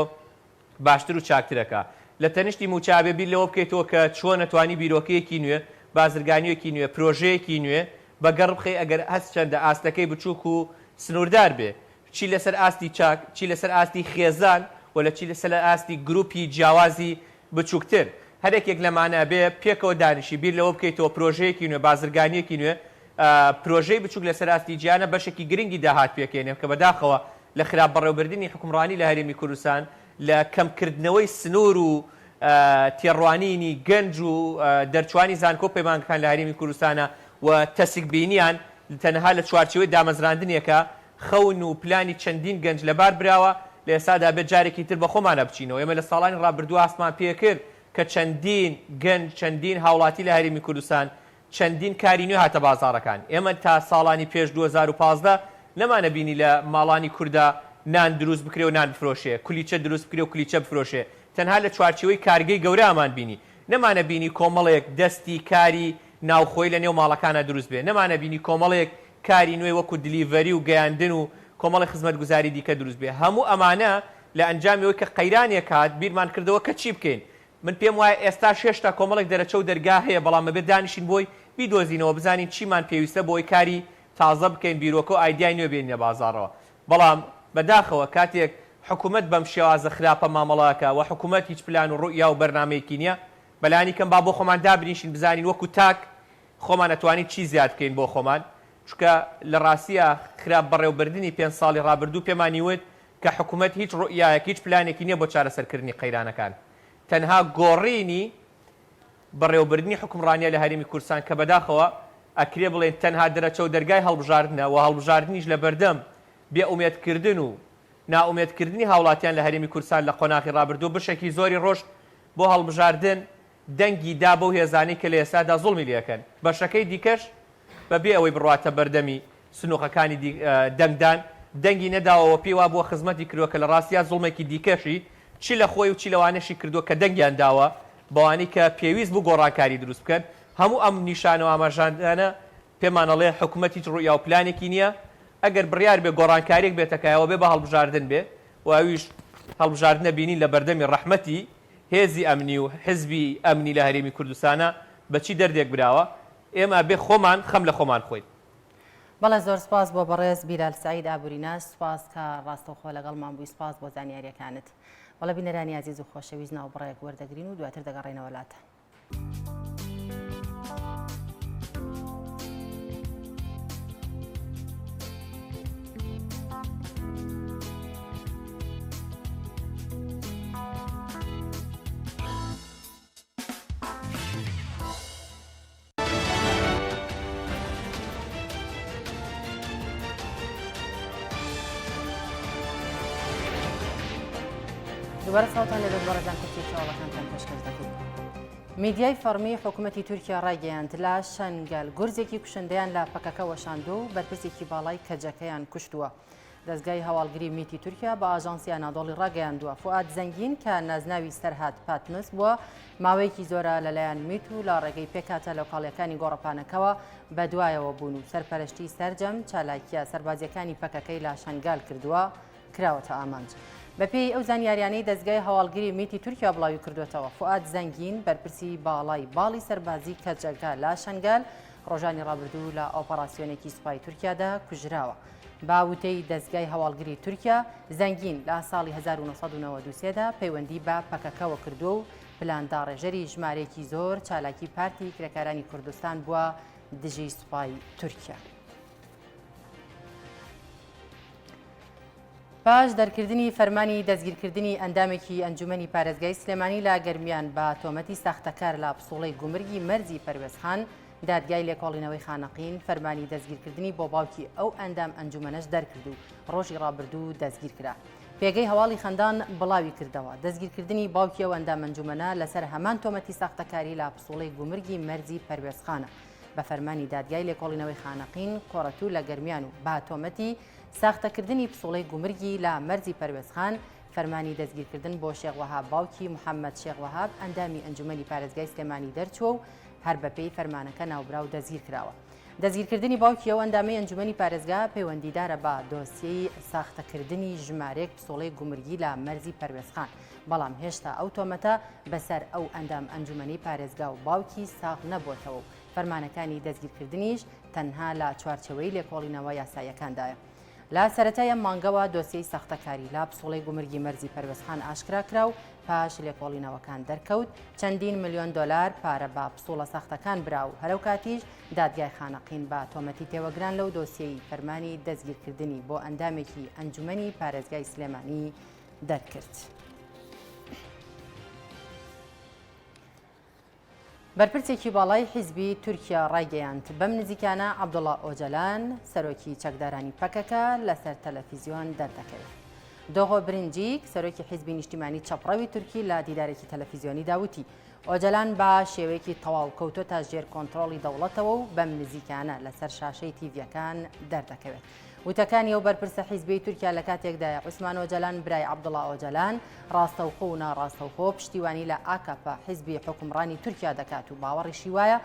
باشتر و چاکتر ئەکا. لە تەنیشتی مووچە ئەبێ بیر لەوە بکەیتەوە کە چۆن ئەتوانی بیرۆکەیەکی نوێ، بازرگانییەکی نوێ، پرۆژەیەکی نوێ بە گەڕ بخەی ئەگەر هەرچەندە ئاستەکەی بچووک و سنووردار بێ. چی لەسەر ئاستی چاک، چی لەسەر ئاستی خێزان و لە چی لەسەر ئاستی گرووپی جیاوازی بچووکتر. هەر یەکێک لەمانە ئەبێ پێکەوە دانیشی بیر لەوە بکەیتەوە پرۆژەیەکی نوێ، بازرگانییەکی نوێ، پرۆژەی بچووک لەسەر ئاستی جیهانە بەشێکی گرنگی داهات پێکهێنێ کە بەداخەوە لە خراپ بەڕێوەبردنی حوکمڕانی لە هەرێمی کوردستان، لە کەمکردنەوەی سنوور و تێڕوانینی گەنج و دەرچوانی زانکۆ و پەیمانگەکان لە هەرێمی کوردستانە و تەسکبینیان تەنها لە چوارچێوەی دامەزراندنێکە خەون و پلانی چەندین گەنج لەبار براوە، لە ئێستادا بێت جارێکی تر بەخۆمانا بچینەوە، ئێمە لە ساڵانی ڕابردوو هەستمان پێکرد کە چەندین گەنج، چەندین هاوڵاتی لە هەرێمی کوردستان چەندین کاری نوێ هاتە بازاڕەکان، ئێمە تا ساڵانی پێش 2015 نەمانەبینی لە ماڵانی کوردا نان دروست بکرێ و نان بفرۆشێ، کولیچە دروست بکرێ و کولیچە بفرۆشێ، تەنها لە چوارچێوەی کارگەی گەورە ئەمانبینی، نەمانەبینی کۆمەڵێک دەستی کاری ناوخۆیی لە نێو ماڵەکانا دروست بێ، نەمانەبینی کۆمەڵێک کاری نوێ وەکو delivery و گەیاندن و کۆمەڵێک خزمەتگوزاری دیکە دروست بێ، هەموو ئەمانە لە ئەنجامی ئەوەی کە قەیرانێک هات بیرمان کردەوە کە چی بکەین، من پێم وایە ئێستاش هێشتا کۆمەڵێک دەرەچە و دەرگا هەیە، بەڵام ئەبێت دانیشین بۆی بیدۆزینەوە، بزانین چیمان پێویستە بۆ ئەوەی کاری تازە بکەین، بیرۆکە و ئایدیای نوێ بێنینە بازاڕەوە. بەڵام بەداخەوە کاتێک حکومەت بەم شێوازە خراپە مامەڵە ئەکا و حکومەت هیچ پلان و ڕوئیا و بەرنامەیەکی نییە، بەلانی کەم با بۆ خۆمان دابنیشین بزانین وەکو تاک خۆمان ئەتوانین چی زیاد بکەین بۆ خۆمان، چونکە لە ڕاستیا خراپ بەڕێوبردنی پێنج ساڵی ڕابردوو پێمانی وت کە حکومەت هیچ ڕوئیایەک، هیچ پلانێکی نییە بۆ چارەسەرکردنی قەیرانەکان، تەنها گۆڕینی بەڕێوەبردنی حوکمڕانیە لە هەرێمی کوردستان کە بەداخەوە ئەکرێ بڵێین تەنها دەرەچە و دەرگای هەڵبژاردنە و هەڵبژاردنیش لەبەردەم بێ ئومێدکردن و نائومێدکردنی هاوڵاتیان لە هەرێمی کوردستان لە قۆناغی ڕابردوو بەشێکی زۆری ڕۆشت بۆ هەڵبژاردن دەنگی دا بەو هێزانەی کە لە ئێستادا زوڵمی لێ ئەکەن بەشەکەی دیکەش بە بێ ئەوەی بڕواتە بەردەمی سنوقەکانی دەنگدان دەنگی نەداوە و پێی وابووە خزمەتی کردووە کە لە ڕاستیا زوڵمێکی دیکەشی چ لە خۆی و چ لەوانەشی کردووە کە دەنگیان داوە بەوانەی کە پێویست بوو گۆڕانکاری دروست بکەن. هەموو ئەم نیشانە و ئاماژانە پێمان ئەڵێ حکومەت هیچ ڕوئیا و پلانێکی نییە. ئەگەر بڕیار بێ گۆڕانکاریەک بێتە کایەوە بێ بە هەڵبژاردن بێ و ئەویش هەڵبژاردنە بینین لە بەردەمی ڕەحمەتی هێزی ئەمنی و حزبی ئەمنی لە هەرێمی کوردستانا بە چی دەردێک براوە. ئێمە ئەبێ خۆمان خەم لە خۆمان بخۆین. بەڵێ زۆر سوپاس بۆ بەڕێز بیلال سەعید ئابوریناس سوپاس کە ڕاستەوخۆ لەگەڵمان بووی سوپاس بۆ زانیاریەکانت. بەڵێ بینەرانی ئازیز و خۆشەویست ناوبڕێک وەردەگرین و دواتر دەگەڕێینەوە لاتان. دووبارە سڵاوتان لێبێت بەڕێزان کورتی چاوەڵەکانتان پێشکەش دەکەین. میدیای فەڕمی حکوومەتی تورکیا ڕایگەیاند لە شەنگال گورزێکی کوشندەیان لە پەکەکە وەشاندووە و بەرپرسێکی باڵای کەجەکەیان کوشتووە. دەزگای هەواڵگری میتی تورکیا بە ئاژانسی ئەنادۆڵی ڕاگەیاندووە، فوئاد زەنگین کە نازناوی سەرهات پاتنس بووە، ماوەیەکی زۆرە لەلایەن میت و لە ڕێگەی پێکهاتە لۆکاڵیەکانی گۆڕەپانەکەوە بەدوایەوە بوون و سەرپەرشتی سەرجەم چالاکییە سەربازییەکانی پەکەکەی لە شەنگال کردووە، کراوەتە ئامانج. بەپێی ئەو زانیاریانەی دەزگای هەواڵگری میتی تورکیا بڵاوی کردووەتەوە، فوئاد زەنگین بەرپرسی باڵای باڵی سەربازی کەجەکە لە شەنگال ڕۆژانی ڕابردوو لە ئۆپەراسیۆنێکی سوپای تورکیادا کوژراوە. بە وتەی دەزگای هەواڵگری تورکیا، زەنگین لە ساڵی 1993 دا پەیوەندی بە پەکەکەوە کردووە و پلانداڕێژەری ژمارەیەکی زۆر چالاکی پارتی کرێکارانی کوردستان بووە دژی سوپای تورکیا. پاش دەرکردنی فەرمانی دەستگیرکردنی ئەندامێکی ئەنجومەنی پارێزگای سلێمانی لە گەرمیان بە تۆمەتی ساختەکار لە پسوڵەی گومرگی مەرزی پەروێزخان، دادگای لێکۆڵینەوەی خانەقین فەرمانی دەستگیرکردنی بۆ باوکی ئەو ئەندام ئەنجومەنەش دەرکرد و ڕۆژی ڕابردوو دەستگیرکرا. پێگەی هەواڵی خەندان بڵاویکردەوە، دەستگیرکردنی باوکی ئەو ئەندام ئەنجومەنە لەسەر هەمان تۆمەتی ساختەکاری لە پسوڵەی گومرگی مەرزی پەروێزخانە بە فەرمانی دادگای لێکۆڵینەوەی خانەقین قۆرەتوو لە گەرمیان و بە تۆمەتی ساختەکردنی پسوڵەی گومرگی لە مەرزی پەروێزخان فەرمانی دەستگیرکردن بۆ شێخ وەهاب باوکی محەممەد شێخ وەهاب ئەندامی ئەنجومەنی پارێزگای سلێمانی دەرچووە و هەر بەپێی فەرمانەکە ناوبراو دەستگیرکراوە. دەستگیرکردنی باوکی ئەو ئەندامەی ئەنجومەنی پارێزگا پەیوەندیدارە بە دۆسیەی ساختەکردنی ژمارەیەک پسوڵەی گومرگی لە مەرزی پەروێزخان، بەڵام هێشتا ئەو تۆمەتە بەسەر ئەو ئەندام ئەنجومەنەی پارێزگا و باوکی ساغ نەبووەتەوە و فەرمانەکانی دەستگیرکردنیش تەنها لە چوارچێوەی لێکۆڵینەوە یاساییەکاندایە. لە سەرەتای ئەم مانگەوە دۆسیەی ساختەکاری لە پسوڵەی گومرگی مەرزی پەروێزخان ئاشکرا کرا و پاش لێکۆڵینەوەکان دەرکەوت چەندین ملیۆن دۆلار پارە بە پسوڵە ساختەکان برا و هەرەو کاتیش دادگای خانەقین بە تۆمەتی تێوەگران لەو دۆسیەی فەرمانی دەستگیرکردنی بۆ ئەندامێکی ئەنجومەنی پارێزگای سلێمانی دەرکرد. بەرپرسێکی باڵای حیزبی تورکیا ڕایگەیاند، بەم نزیکانە عەبدوڵا ئۆجەلان، سەرۆکی چەکدارانی پەکەکە لەسەر تەلەفیزیۆن دەردەکەوێت. دۆغۆ برنجیک، سەرۆکی حیزبی نیشتیمانی چەپڕەوی تورکی لە دیدارێکی تەلەفیزیۆنیدا وتی، ئۆجەلان بە شێوەیەکی تەواو کەوتۆتە ژێر کۆنترۆڵی دەوڵەتەوە و بەم نزیکانە لەسەر شاشەی تیڤییەکان دەردەکەوێت. وتەکانی ئەو بەرپرسە حیزبیەی تورکیا لە کاتێکدایە عوسمان ئۆجەلان برای عەبدوڵا ئۆجەلان ڕاستەوخۆ و ناڕاستەوخۆ پشتیوانی لە ئاکەپە حیزبی حوکمڕانی تورکیا دەکات و باوەڕیشی وایە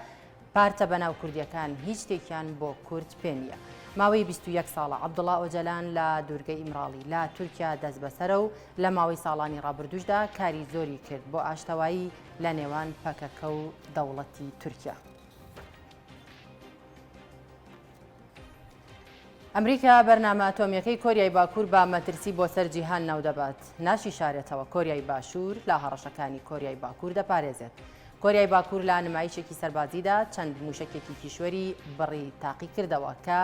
پارتە بەناو کوردیەکان هیچ شتێکیان بۆ کورد پێ نییە. ماوەی 21 ساڵە عەبدوڵا ئۆجەلان لە دوورگەی ئیمراڵی لە تورکیا دەستبەسەرە و لە ماوەی ساڵانی ڕابردووشدا کاری زۆری کرد بۆ ئاشتەوایی لە نێوان پەکەکە و دەوڵەتی تورکیا. ئەمریکا بەرنامە ئەتۆمییەکەی کۆریای باکوور بە مەترسی بۆ سەر جیهان ناودەبات، ناشیشارێتەوە کۆریای باشوور لە هەڕەشەکانی کۆریای باکوور دەپارێزێت. کۆریای باکوور لە نمایشێکی سەربازیدا چەند مووشەکێکی کیشوەری بڕی تاقیکردەوە کە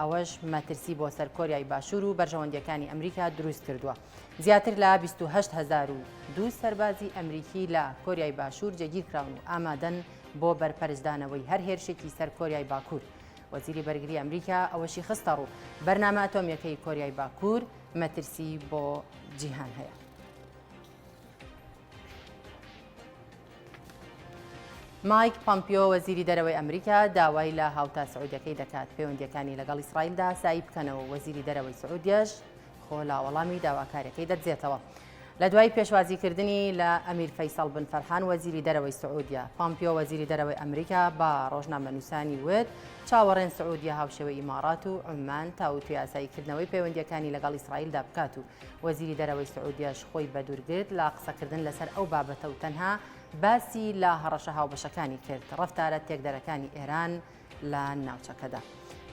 ئەوەش مەترسی بۆ سەر کۆریای باشوور و بەرژەوەندییەکانی ئەمریکا دروست کردووە. زیاتر لە 28,002 سەربازی ئەمریکی لە کۆریای باشوور جێگیرکراون و ئامادەن بۆ بەرپەرچدانەوەی هەر هێرشێکی سەر کۆریای باکوور. وەزیری بەرگری ئەمریکا ئەوەشی خستەڕوو، بەرنامە ئەتۆمییەکەی کۆریای باکوور مەترسی بۆ جیهان هەیە. مایک پەمپیۆ وەزیری دەرەوەی ئەمریکا داوای لە هاوتا سعودیەکەی دەکات پەیوەندیەکانی لەگەڵ ئیسرائیلدا ئاسایی بکەنەوە وەزیری دەرەوەی سعودیەش خۆ لە وەڵامی داواکاریەکەی دەدزێتەوە. لە دوای پێشوازیکردنی لە ئەمیر فەیسەڵ بن فەرحان وەزیری دەرەوەی سعودیە، پامپیۆ وەزیری دەرەوەی ئەمریکا بە ڕۆژنامەنووسانی وت، چاوەڕێن سعودیە هاوشێوەی ئیماڕات و عوممان تاوتوێ ئاساییکردنەوەی پەیوەندییەکانی لەگەڵ ئیسرائیلدا بکات و وەزیری دەرەوەی سعودیەش خۆی بەدوورگرت لە قسەکردن لەسەر ئەو بابەتە و تەنها باسی لە هەڕەشە هاوبەشەکانی کرد ڕەفتارە تێکدەرەکانی ئێران لە ناوچەکەدا.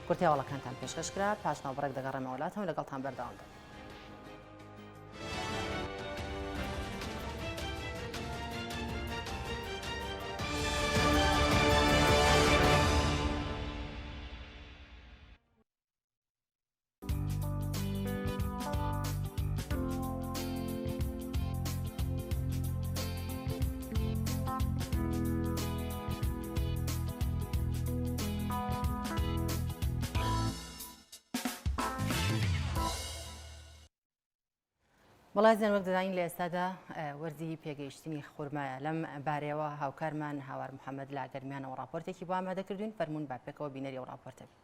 کورتەی هەواڵەکانتان پێشکەش کرا، پاش ناوبڕێک دەگەڕێمەوە لاتان و لەگەڵتان بەردەوام دەبم. وڵاتیان وەک دەزانین لە ئێستادا وەرزی پێگەیشتنی خورمایە لەم بارەیەوە هاوکارمان هاوار محەممەد لە گەرمیانەوە راپۆرتێکی بۆ ئامادە کردوین فەرمونون با پێکەوە بینەری ئەو راپۆرتە بین.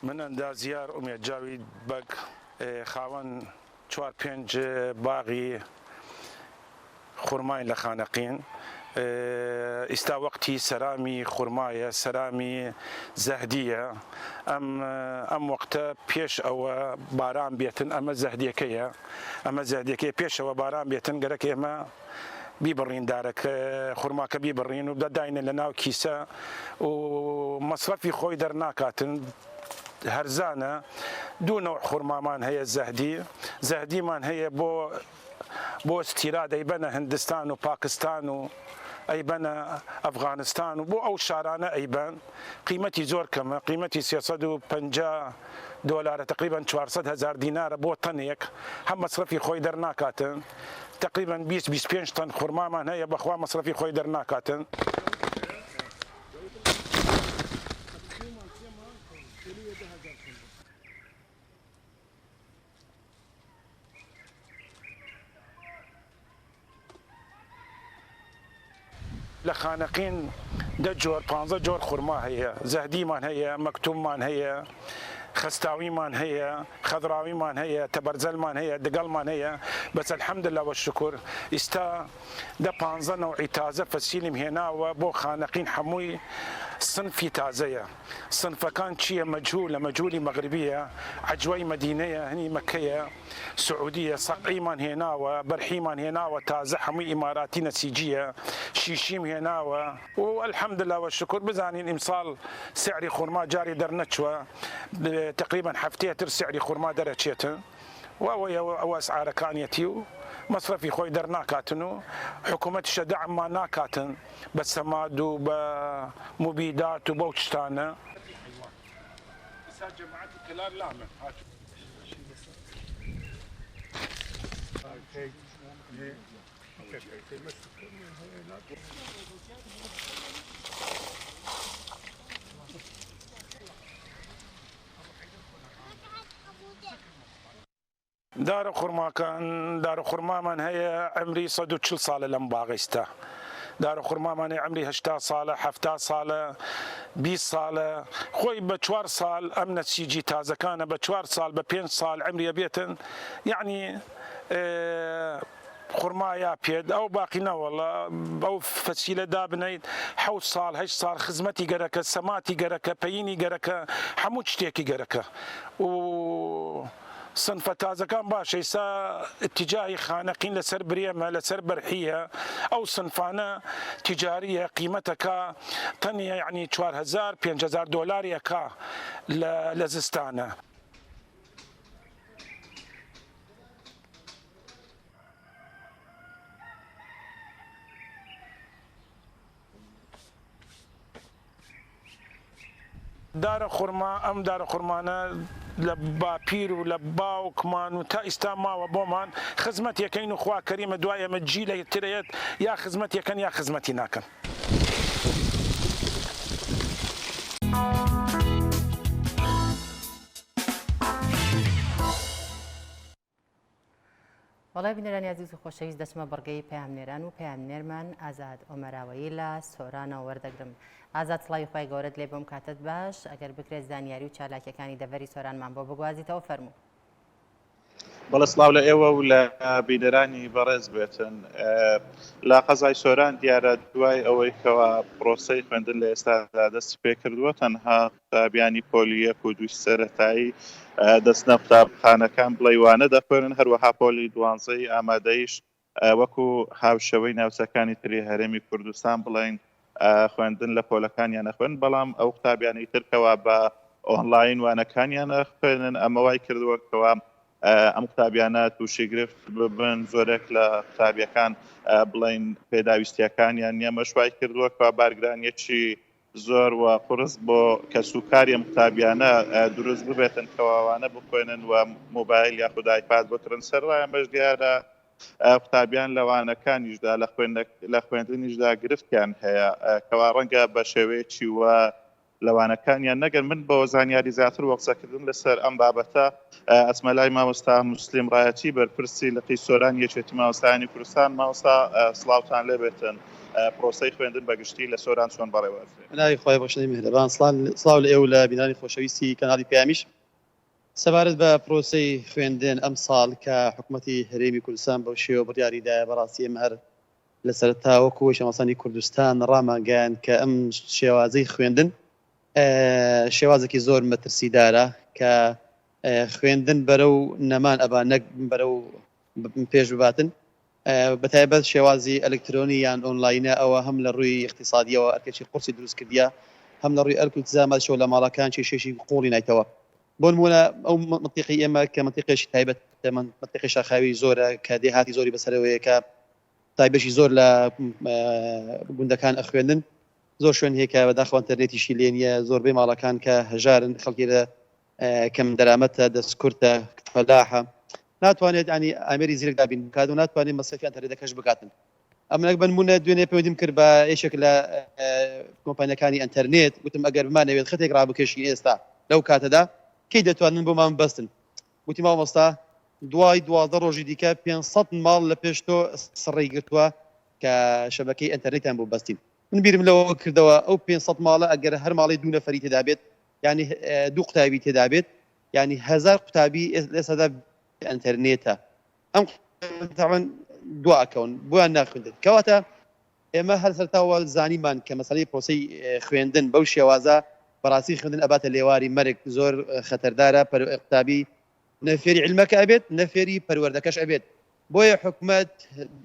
من ئەندازیار ئومێد جاوید بەگ خاوەن چوار پێنج باغی خورماین لە خانەقین. ئیستا وەقتی سەرامی خورمایە سەرامی زەهدیە ئەم ئەم وەقتە پێش ئەوە باران بێتن ئەمە زەهدیەکەیە ئەمە زەهدیەکەی پێشەوە باران بێتن گەرەک ئێمە بیبڕین دارەکە خورماکە بیبڕین و داینە لە ناو کیسە و مەسرەفی خۆی دەرناکاتن هەرزانە دوو نەوع خورمامان هەیە زەهدی زەهدیمان هەیە بۆ بۆ ستیراد ئەیبەنە هندستان و پاکستان و ئەیبەنە ئەفغانستان و بۆ ئەو شارانە ئەیبەن قیمەتی زۆر کەمە قیمەتی 350 دۆلارە تقریبا 400 هەزار دینارە بۆ تەنێک هەم مەسرەفی خۆی دەرناکاتن تقریبا 20 25 تەن خورمامان هەیە بەخوا مەسرەفی خۆی دەرناکاتن. لە خانەقین دە جۆر پانزە جۆر خورما هەیە، زەهدیمان هەیە، مەکتوممان هەیە، خەستاویمان هەیە، خەزراویمان هەیە، تەبەرجەلمان هەیە، دگەڵمان هەیە، بەس الحمدللە والشکر ئیستا دە پانزە نەوعی تازە فەسیلم هێناوە بۆ خانەقین حەمووی سنفی تازەیە. سنفەکان چیە مەجهولە مەجهولی مەغربیە عەجوای مەدینەیە هنی مەکەیە سعودیە سەقعیمان هێناوە بەرحیمان هێناوە تازە حەمووی ئیماراتی نەسیجیە شیشیم هێناوە و الحمدللە و شکر بزانین ئیمساڵ سعری خورما جاری دەرنەچوە تقریبا هەفتەیە تر سعری خورما دەرەچێتن و ئەوەیە ئەوە ئەسعارەکانیەتی و مەسرەفی خۆی دەرناکاتن و حکوومەتیشە دەعممان ناکاتن بە سەماد و بە موبیدات و بەو شتانە. دارە خورماکان دارە خورمامان هەیە عەمری 140 ساڵە لەم باغە ئیستا دارە خورمامان هەیە عەمری 80 ساڵە 70 ساڵە 20 ساڵە خۆی بە چوار ساڵ ئەم نەسیجی تازەکانە بە چوار ساڵ بە پێنج ساڵ عەمری ئەبێتن یەعنی خورما یا پێت ئەو باقی نەوەڵا ئەو فەسیلە دابنیت حەوت ساڵ هەشت ساڵ خزمەتی گەرەکە سەماتی گەرەکە پەینی گەرەکە هەموو شتێکی گەرەکە و سنفە تازەکان باشە ئیستا اتجاهی خانەقین لەسەر برێمە لەسەر بەرحیە ئەو سنفانە تجاریە قیمەتەکە تەنیا یعنی 4000 5000 دۆلار ئەکا لە لە زستانە. دارە خورما، ئەم دارە خورمانە لە باپیر و لە باوکمان و تا ئیستا ماوە بۆمان، خزمەتی ئەکەین و خوا کەریمە دوای ئێمە جیلێ تر ئەیەت یا خزمەتی ئەکەن یا خزمەتی ناکەن. بەڵێ بینەرانی ئازیز و خۆشەویست دەچمە بڕگەی پەیامنێران و پەیامنێرمان ئازاد ئۆمەراوەیی لە سۆرانەوە وەردەگرم. ئازاد سڵاوی خوای گەورەت لێ بم کاتت باش ئەگەر بکرێت زانیاری و چالاکیەکانی دەڤەری سۆرانمان بۆ بگوازیتەوە فەرموو. بەڵێ سڵاو لە ئێوە و لە بینەرانی بەڕێز بێتن. لە قەزای سۆران دیارە دوای ئەوەی کەوا پرۆسەی خوێندن لە ئێستادا دەستی پێکردووە تەنها قوتابیانی پۆلی یەک و دووی سەرەتایی دەچنە قوتابخانەکان بڵێی وانە دەخوێنن، هەروەها پۆلی دوانزەی ئامادەییش وەکو هاوشێوەی ناوچەکانی تری هەرێمی کوردستان بڵێین خوێندن لە پۆلەکانیان ئەخوێنن، بەڵام ئەو قوتابیانەی تر کەوا بە ئۆنلاین وانەکانیان ئەخوێنن ئەمە وای کردووە کەوا ئەم قوتابیانە تووشی گرفت ببن، زۆرێک لە قوتابیەکان بڵێین پێداویستیەکانیان نییە، ئەمەش وای کردووە کەوا بارگرانیەکی زۆر و قورس بۆ کەسوکاری ئەم قوتابیانە دروست ببێتن کە وانە بخوێنن و مۆبایل یاخود ئایپاد بکڕن، سەرەڕای ئەمەش دیارە قوتابیان لە وانەکانیشدا لە خوێندنیشدا گرفتیان هەیە کەوا ڕەنگە بە شێوەیەکی وا لە وانەکانیان نەگەن. من بۆ زانیاری زیاتر و قسەکردن لەسەر ئەم بابەتە ئەچمە لای مامۆستا موسلیم ڕایەتی بەرپرسی لقی سۆرانی یەکێتی مامۆستایانی کوردستان. مامۆستا سڵاوتان لێبێتن. پرۆسەی خوێندن بە گشتی لە سۆران چۆن بەڕێوە ئەچێ؟ بە ناوی خوای بەخشندەی میهرەبان سڵاو لە ئێوە و لە بینەرانی خۆشەویستی کەناڵی پەیامیش. سەبارەت بە پرۆسەی خوێندن ئەمساڵ کە حکومەتی هەرێمی کوردستان بەو شێوە بڕیاری دایە بەڕاستی ئێمە هەر. لە سەرەتا وەکو ئەوەی شەماسانی کوردستان ڕامانگەیاند کە ئەم شێوازەی خوێندن شێوازێکی زۆر مەترسیدارە کە خوێندن بەرەو نەمان ئەبا نەک بەرەو پێش بباتن بەتایبەت شێوازی ئەلکترۆنی یان ئۆنلاینە ئەوە هەم لە ڕووی اقتصادیەوە ئەرکێکی قورسی دروست کردیە هەم لە ڕووی ئەرک و التزاماتشەوە لە ماڵەکان کێشێکی قوڵی نایتەوە بۆ نموونە ئەو مەنتیقەی ئێمە کە مەنتیقێکی تایبەتە مەنتیقی شاخاوی زۆرە کە دێهاتی زۆری بەسەرەوەیە کە تایبەشی زۆر لە گوندەکان ئەخوێندن زۆر شوێن هەیە کە بەداخەوە ئەنتەرنێتیشی لێ نییە زۆربەی ماڵەکان کە هەژارن خەڵکی لە کەم دەرامەتە دەست کورتە فەلاحە ناتوانێت ینی ئامێری زیرەک دابین بکات و ناتوانێت مەسرەفی ئەنتەرنێتەکەش بکاتن ئەمنەک بەنمونە دوێنێ پەیوەندیم کرد بە یەکێک لە کۆمپانیەکانی ئەتەرنێت گوتم ئەگەر بمانەوێت خەتێک ڕابکێشین ئێستا لەو کاتەدا کەی دەتوانن بۆمان بەستن گوتی مامۆستا دوای 12 ڕۆژی دیکە 500 ماڵ لە پێش تۆ سڕی گرتووە کە شەبەکەی ئەتەرنێتیان بۆ بەستین من بیرم لەوە کردەوە ئەو 500 ماڵە ئەگەر هەر ماڵی دوو نەفەری تێدا بێت یعنی دوو قوتابی تێدا بێت یعنی هەزار قوتابی ئێستادا ئەتەرنێتە ئەم تاوان دوا ئەکەون بۆیان ناخوێندن کەواتە ئێمە هەر سەرتاوە زانیمان کە مەسەلەی پرۆسەی خوێندن بەو شێوازە بەڕاستی خوێندن ئەباتە لێواری مەرگ زۆر خەتەردارە قوتابی نە فێری علمەکە ئەبێت نە فێری پەروەردەکەش ئەبێت بۆیە حکومەت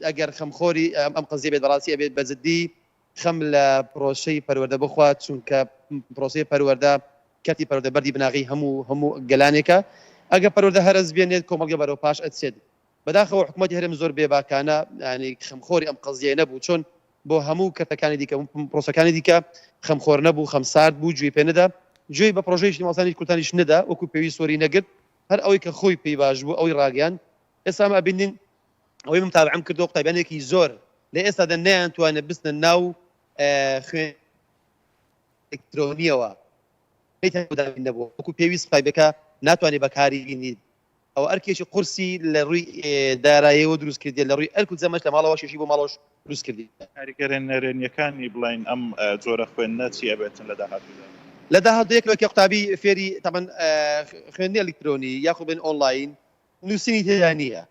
ئەگەر خەمخۆری ئەم قەزیە بێت بەڕاستی ئەبێت بە جدی خەم لە پرۆسەی پەروەردە بخوات چونکە پرۆسەی پەروەردە کەرتی پەروەردە بەردی بناغەی هەموو هەموو گەلانێکە ئەگەر پەروەردە هەرەس بێنێت کۆمەڵگە بەرەو پاش ئەچێت بەداخەوە حکوومەتی هەرێم زۆر بێباکانە ینی خەمخۆری ئەم قەزیە نەبوو چۆن بۆ هەموو کەرتەکانی دیکە پرۆسەکانی دیکە خەمخۆر نەبوو خەمسارد بوو گوێی پێ نەدا گوێی بە پرۆژەی مامۆستایانی کوردستانیش نەدا وەکو پێویست وەری نەگرت هەر ئەوەی کە خۆی پێی باش بوو ئەوەی ڕاگەیاند ئێستا ئەمە ئەبینین ئەوەی من متابعەم کردووە قوتابیانێکی زۆر لە ئێستادا نەیانتوانێت بچنە ناو خوێن ئەلکترۆنیەوە نەبوو وەکو پێویست قوتابیەکە ناتوانێت بەکاری بینیت ئەوە ئەرکێکی قورسی لە ڕووی دارایەوە دروست کردیە لە ڕووی ئەرک و جەمەش لە ماڵەوە شێشی بۆ ماڵەوەش دروست کردی. کاریگەرە نەرێنیەکانی بڵێین ئەم جۆرە خوێندنە چی ئەبێتن لە داهاتوودا؟ لە داهاتوو یەک لەوەی کە قوتابی فێری تەبعەن خوێندنی ئەلکترۆنی یاخود بڵێین ئۆنلاین نووسینی تێدا نییە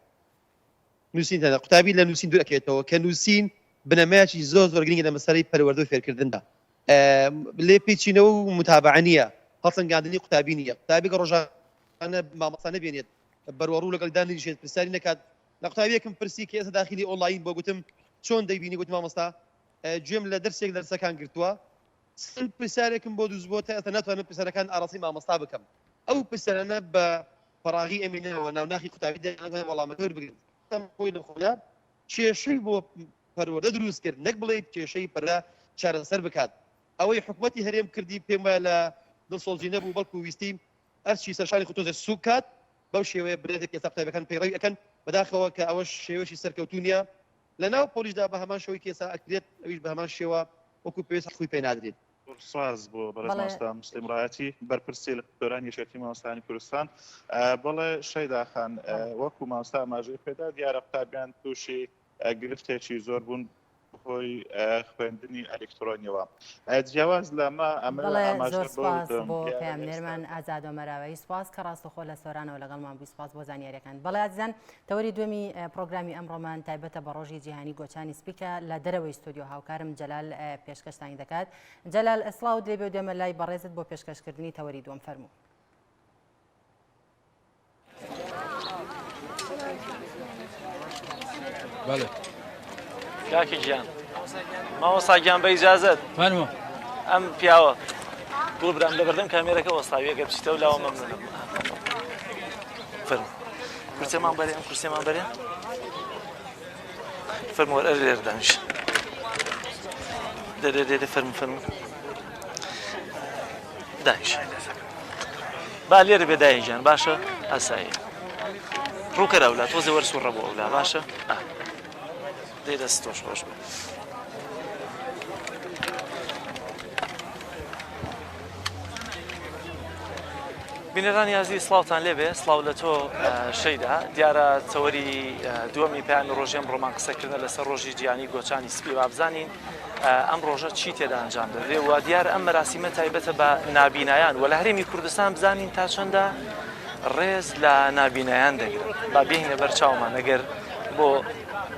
نووسین تێدا قوتابی لە نووسین دوور ئەکەوێتەوە کە نووسین بنەمایەکی زۆر زۆر گرنگە لە مەسەلەی پەروەردە و فێرکردندا لێپێچینەوە و متابعە نییە هەڵسەنگاندنی قوتابی نییە قوتابی کە ڕۆژانە مامۆستا نەبینێت بەروەڕوو لەگەڵ دانیشێت پرسیاری نەکات لە قوتابیەکم پرسی کە ئێستا داخلی ئۆنلاین بۆ گوتم چۆن دەیبینی گوت مامۆستا گوێم لە دەرسێک دەرسەکان گرتووە چەند پرسیارێکم بۆ دروست بووە تا ئێستا ناتوانم پرسیارەکان ئاڕاستەی مامۆستا بکەم ئەو پرسیارانە بە فەراغی ئەمینەوە ناو ناخی قوتابی دەیانەوە وەڵامەکە وەربگرن خۆی لە خۆیا کێشەی بۆ پەروەردە دروست کرد نەک بڵێیت کێشەی پەرە چارەسەر بکات ئەوەی حکومەتی هەرێم کردی پێم وایە لە دڵسۆزی نەبوو بەڵکو ویستی ئەرچی سەرشانی خۆ تۆزێ سوک کات بەو شێوەیە برێتێک ئێستا قوتابیەکان پەیڕەوی ئەکەن بەداخەوە کە ئەوەش شێوەیەکی سەرکەوتوو نییە لەناو پۆلیشدا بە هەمان شێوەی کە ئێستا ئەکرێت ئەویش بە هەمان شێوە وەکو پێویست خۆی پێ نادرێت. زۆر سپاس بۆ بەڕێز مامۆستا موسلیم ڕایەتی بەرپرسی لقدۆرانی یەکێتی مامۆستایانی کوردستان. بەڵێ شەیدا خان وەکو مامۆستا ئاماژەی پێدا دیارە قوتابیان تووشی گرفتێکی زۆر بوون هۆی خوێندنی ئەلکترۆنیەوە جیاواز لەمە ئەمە زۆر سپاس بۆ پەیامنێرمان ئازاد ئۆمەراوەیی سپاس کە ڕاستەخۆ لە سۆرانەوە لەگەڵمان بووی سپاس بۆ زانیاریەکان بەڵێ ئازیزان تەوەری دووەمی پرۆگرامی ئەمڕۆمان تایبەتە بە ڕۆژی جیهانی گۆچانی سپی کە لە دەرەوەی ستۆدیۆ هاوکارم جەلال پێشکەشتانی دەکات جەلال سڵاوت لێبێ و دێمە لای بەڕێزت بۆ پێشکەشکردنی تەوەری دووەم فەرموو. بەڵێ کاکە گیان مامۆستا گیان بە ئیجازەت فەرموو ئەم پیاوە گوڵ برام لە بەردەم کامێرەکە وەستاوی ئەگەر بچیتەوە لاوە مەمنونم فەرموو کورسیمان بەرێ ئەم کورسیمان بەرێ فەرموو ئەر لێرە دانیش دەرێ دێرێ فەرموو فەرموو دانیش با لێرە بێ دایە گیان باشە ئاسایی ڕووکەرە ئەولا تۆزێ وەرس و ڕەبوو ئەولا باشە دەی دەست تۆش خۆش بێ بینەرانی ئازیز سڵاوتان لێبێ سڵاو لە تۆ شەیدا دیارە تەوەری دووەمی پەیامی ڕۆژی ئەمڕۆمان قسەکردنە لەسەر ڕۆژی جیهانی گۆچانی سپی وابزانین ئەم ڕۆژە چی تێدا ئەنجام دەدرێت و دیارە ئەم مەراسیمە تایبەتە بە نابینایان و لە هەرێمی کوردستان بزانین تا چەندە ڕێز لە نابینایان دەگرن با بێینە بەر چاومان ئەگەر بۆ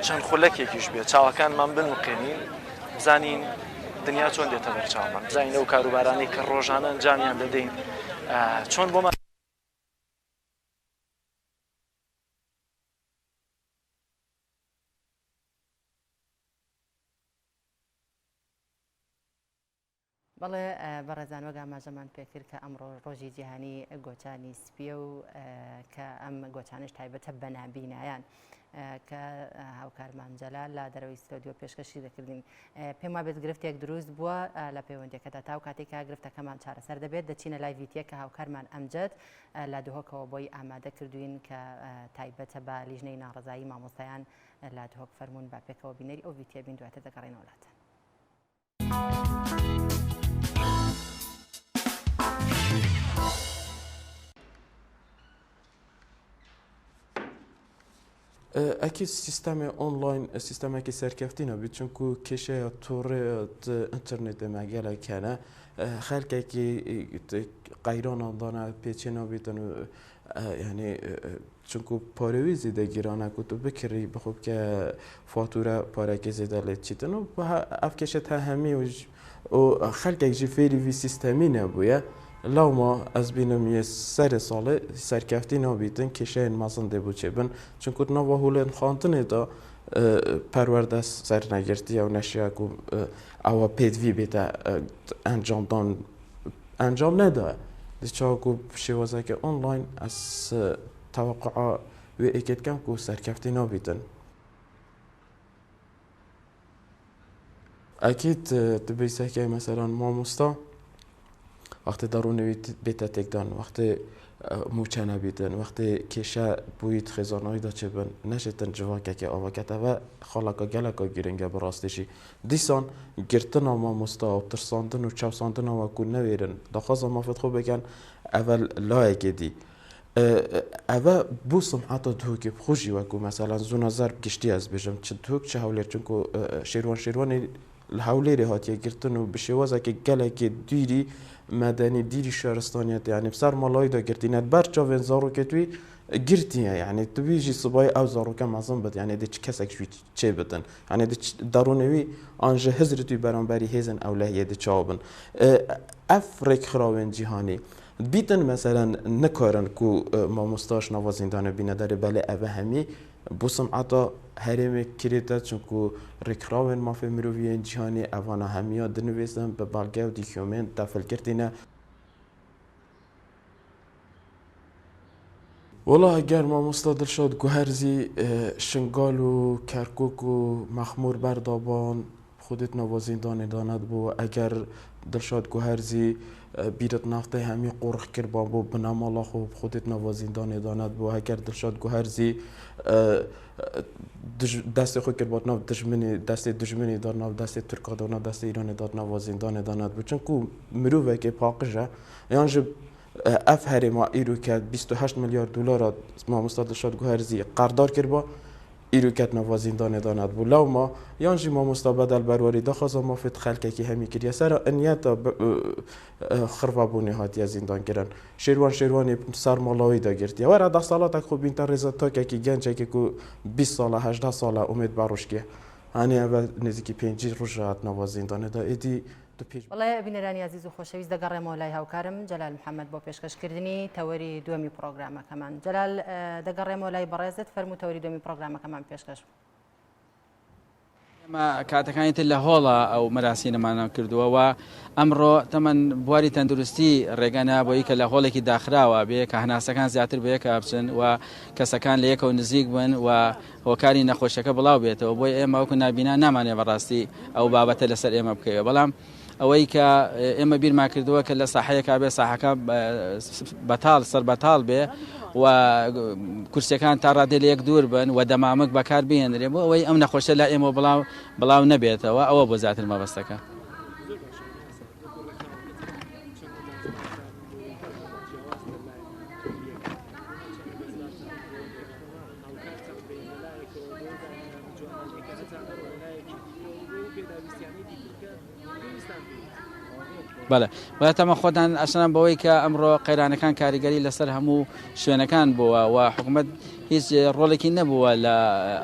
چەند خولەکێکیش بێت چاوەکانمان بنوقێنین بزانین دنیا چۆن دێتە بەرچاومان بزانین ئەو کاروبارانەی کە ڕۆژانە ئەنجامیان دەدەین چۆن بۆمان بەڵێ بەڕێزان وەک ئاماژەمان پێکرد کە ئەمڕۆ ڕۆژی جیهانی گۆچانی سپیە و کە ئەم گۆچانش تایبەتە بە نابینایان کە هاوکارمان جەلال لە دەرەوەی ستۆدیۆ پێشکەشی دەکردین پێم وابێت گرفتێک دروست بووە لە پەیوەندەکەدا تاو کاتێک کە گرفتەکەمان چارەسەر دەبێت دەچینە لای ڤیتیە کە هاوکارمان ئەمجد لە دهۆکەوە بۆی ئامادە کردوین کە تایبەتە بە لیژنەی ناڕەزایی مامۆستایان لە دهۆک فەرمونون با پێکەوە بینەری ئەو ڤیتیە بین دواتر دەگەڕێنەوە لاتان. ئەکید سیستەمی ئۆنلاین سیستەمێکی سەرکەفتی نەبی چونکو کێشەیە تۆڕێ ئینتەرنێتێ مە گەلەک هەنە خەلکێکی قەیرانان دانە پێچێ نابێتن و یعنی چونکو پارەوی زێدە گیرانە کو تو بکڕی بخۆ بکە فاتورە پارەکە زێدە لێت چیتن و ئەف کێشە تا هەمی و و خەلکێک ژی فێری وی سیستەمی نەبوویە لەوما ئەز بینم یە سەرێ ساڵێ سەرکەفتی نابیتن کێشەیên مەزن دێ بۆ چێبن چونکو ناوە هۆلێن خواندنێ دا پەروەردە سەر نەگرتیە و نەشیا کو ئەوە پێدڤی بێتە ئەنجامدان ئەنجام نەدایە دی چاوە کو شێوازەکە ئۆنلاین ئەس تەوەقعا وێ ئێکێ دکەم کو سەرکەفتی نابیتن. ئەکید تو بیسەکەی مەسەلەن مامۆستا وەختی دەڕوونی وی بێتە تێکدان وەختی موچە نەبیتن وەختی کێشە بوویت خێزانەوەی دا چێ بن نەشێتن جڤاکەکێ ئاواکەت ئەوە خاڵەکە گەلەکە گرنگە بەڕاستیشی دیسان گرتنا مامۆستا و ترساندن و چەوساندنا وەکو نەوێرن داخوازا مافت خۆ بکەن ئەوە لایەکێ دی ئەوە بۆ سمعەتا دهۆکێ بخۆ ژی وەکو مەسەلەن زۆنا زەرب گشتی ئەز بێژم چ دهۆک چ هەولێر چونکو شێروان شێروانی لە هەولێرێ هاتیە گرتن و bi şêwazeke gelekê dûrî medenî dûrî şaristaniyetê yanî bi ser malayî de girtîne di ber çavên zarokê wî girtiye yanî tu wî jî sibayê ew zaroke mezin bit yanî dê çi kesek ji wî çê bitin yanî dê derûnê wî an ji hizrê wî beramberî hêzên ewlehiyê dê çawa bin ev rêkxirawên cîhanî Bîtin meselen nikarin ku mamosta ji nava zîndanê bîne derê belê ev hemî bo sim'eta herêmê kirê te çunku rêkxirawên mafê mirovî yên cîhanî evana hemiya dinivîsin bi belge û dîkyomên tefilgirtîne. Wela ger mamosta Dilşad Guherzî Şingal û Kerkûk û Mexmûr berdaban Xwedê di nava zîndanê de nedibû. Eger Dilşad Guherzî bîrê di naftê hemî qorix kiriba bo binemala xwe Xwedê di nava zîndanê de nedibû. Heger Dilşad Guherzî destê xwe kiriba di nav dijminê destê dijminê de nav destê Tirka de nav destê Îranê de di nava zîndanê de nedibû. Çimku mirovekê paqij e yan ji ev herêma îro ke 28 milyar dolara mamosta Dilşad Guherzî qerdar kiriba Îro ket nava zîndanê de nedibû. Lewma yan jî mamosta Bedel Berwarî daxwaza mafê di xelkekî hemî kiriye sera inyeta xirvebûnê hatiye zîndankirin. Şêrwan Şêrwanî ser mala wî de girtiye. Were destelatek xwe bînte rêza takekî gencekî ku 20 sal e 18 sal e Umêd Berûşkê. Hanî ev e nêzîkî 50 roj e di nava zîndanê de êdî tu pêş بەڵێ بینەرانی ئازیز و خۆشەویست دەگەڕێمەوە لای هاوکارم جەلال محەمەد بۆ پێشکەشکردنی تەوەری دووەمی پڕۆگرامەکەمان. جەلال دەگەڕێمەوە لای بەڕێزت فەرموو تەوەری دووەمی پڕۆگرامەکەمان پێشکەش بکە. ئێمە کاتەکانی تر لە هۆڵە ئەو مەراسیمانە کردووە و ئەمڕۆ تەمەن بواری تەندروستی ڕێگە نابووی کە لە هۆڵێکی داخراوە بێ کە هەناسەکان زیاتر بەیەکە بچن و کەسەکان لە یەکەوە نزیک بن و هۆکاری نەخۆشیەکە بڵاو بێتەوە بۆیە ئێمە وەکو نابینا نامانێ بەڕاستی ئەو بابەتە لەسەر ئێمە بکەوێ بەڵام ئەوەی کە ئێمە بیرمان کردووە کە لە ساحەیەکا بێ ساحەکە بەتاڵ سەر بەتاڵ بێ و کورسەکان تا ڕادێ لە یەک دوور بن و دەمامک بەکار بهێنرێ بۆ ئەوەی ئەم نەخۆشە لا ئێمە بڵاو بڵاو نەبێتەوە ئەوە بۆ زیاتر مەبەستەکە. بەڵێ بەڵێ تەمە خۆتان ئاشنان بەوەی کە ئەمڕۆ قەیرانەکان کاریگەری لەسەر هەموو شوێنەکان بووە و حکوومەت هیچ ڕۆڵێکی نەبووە لە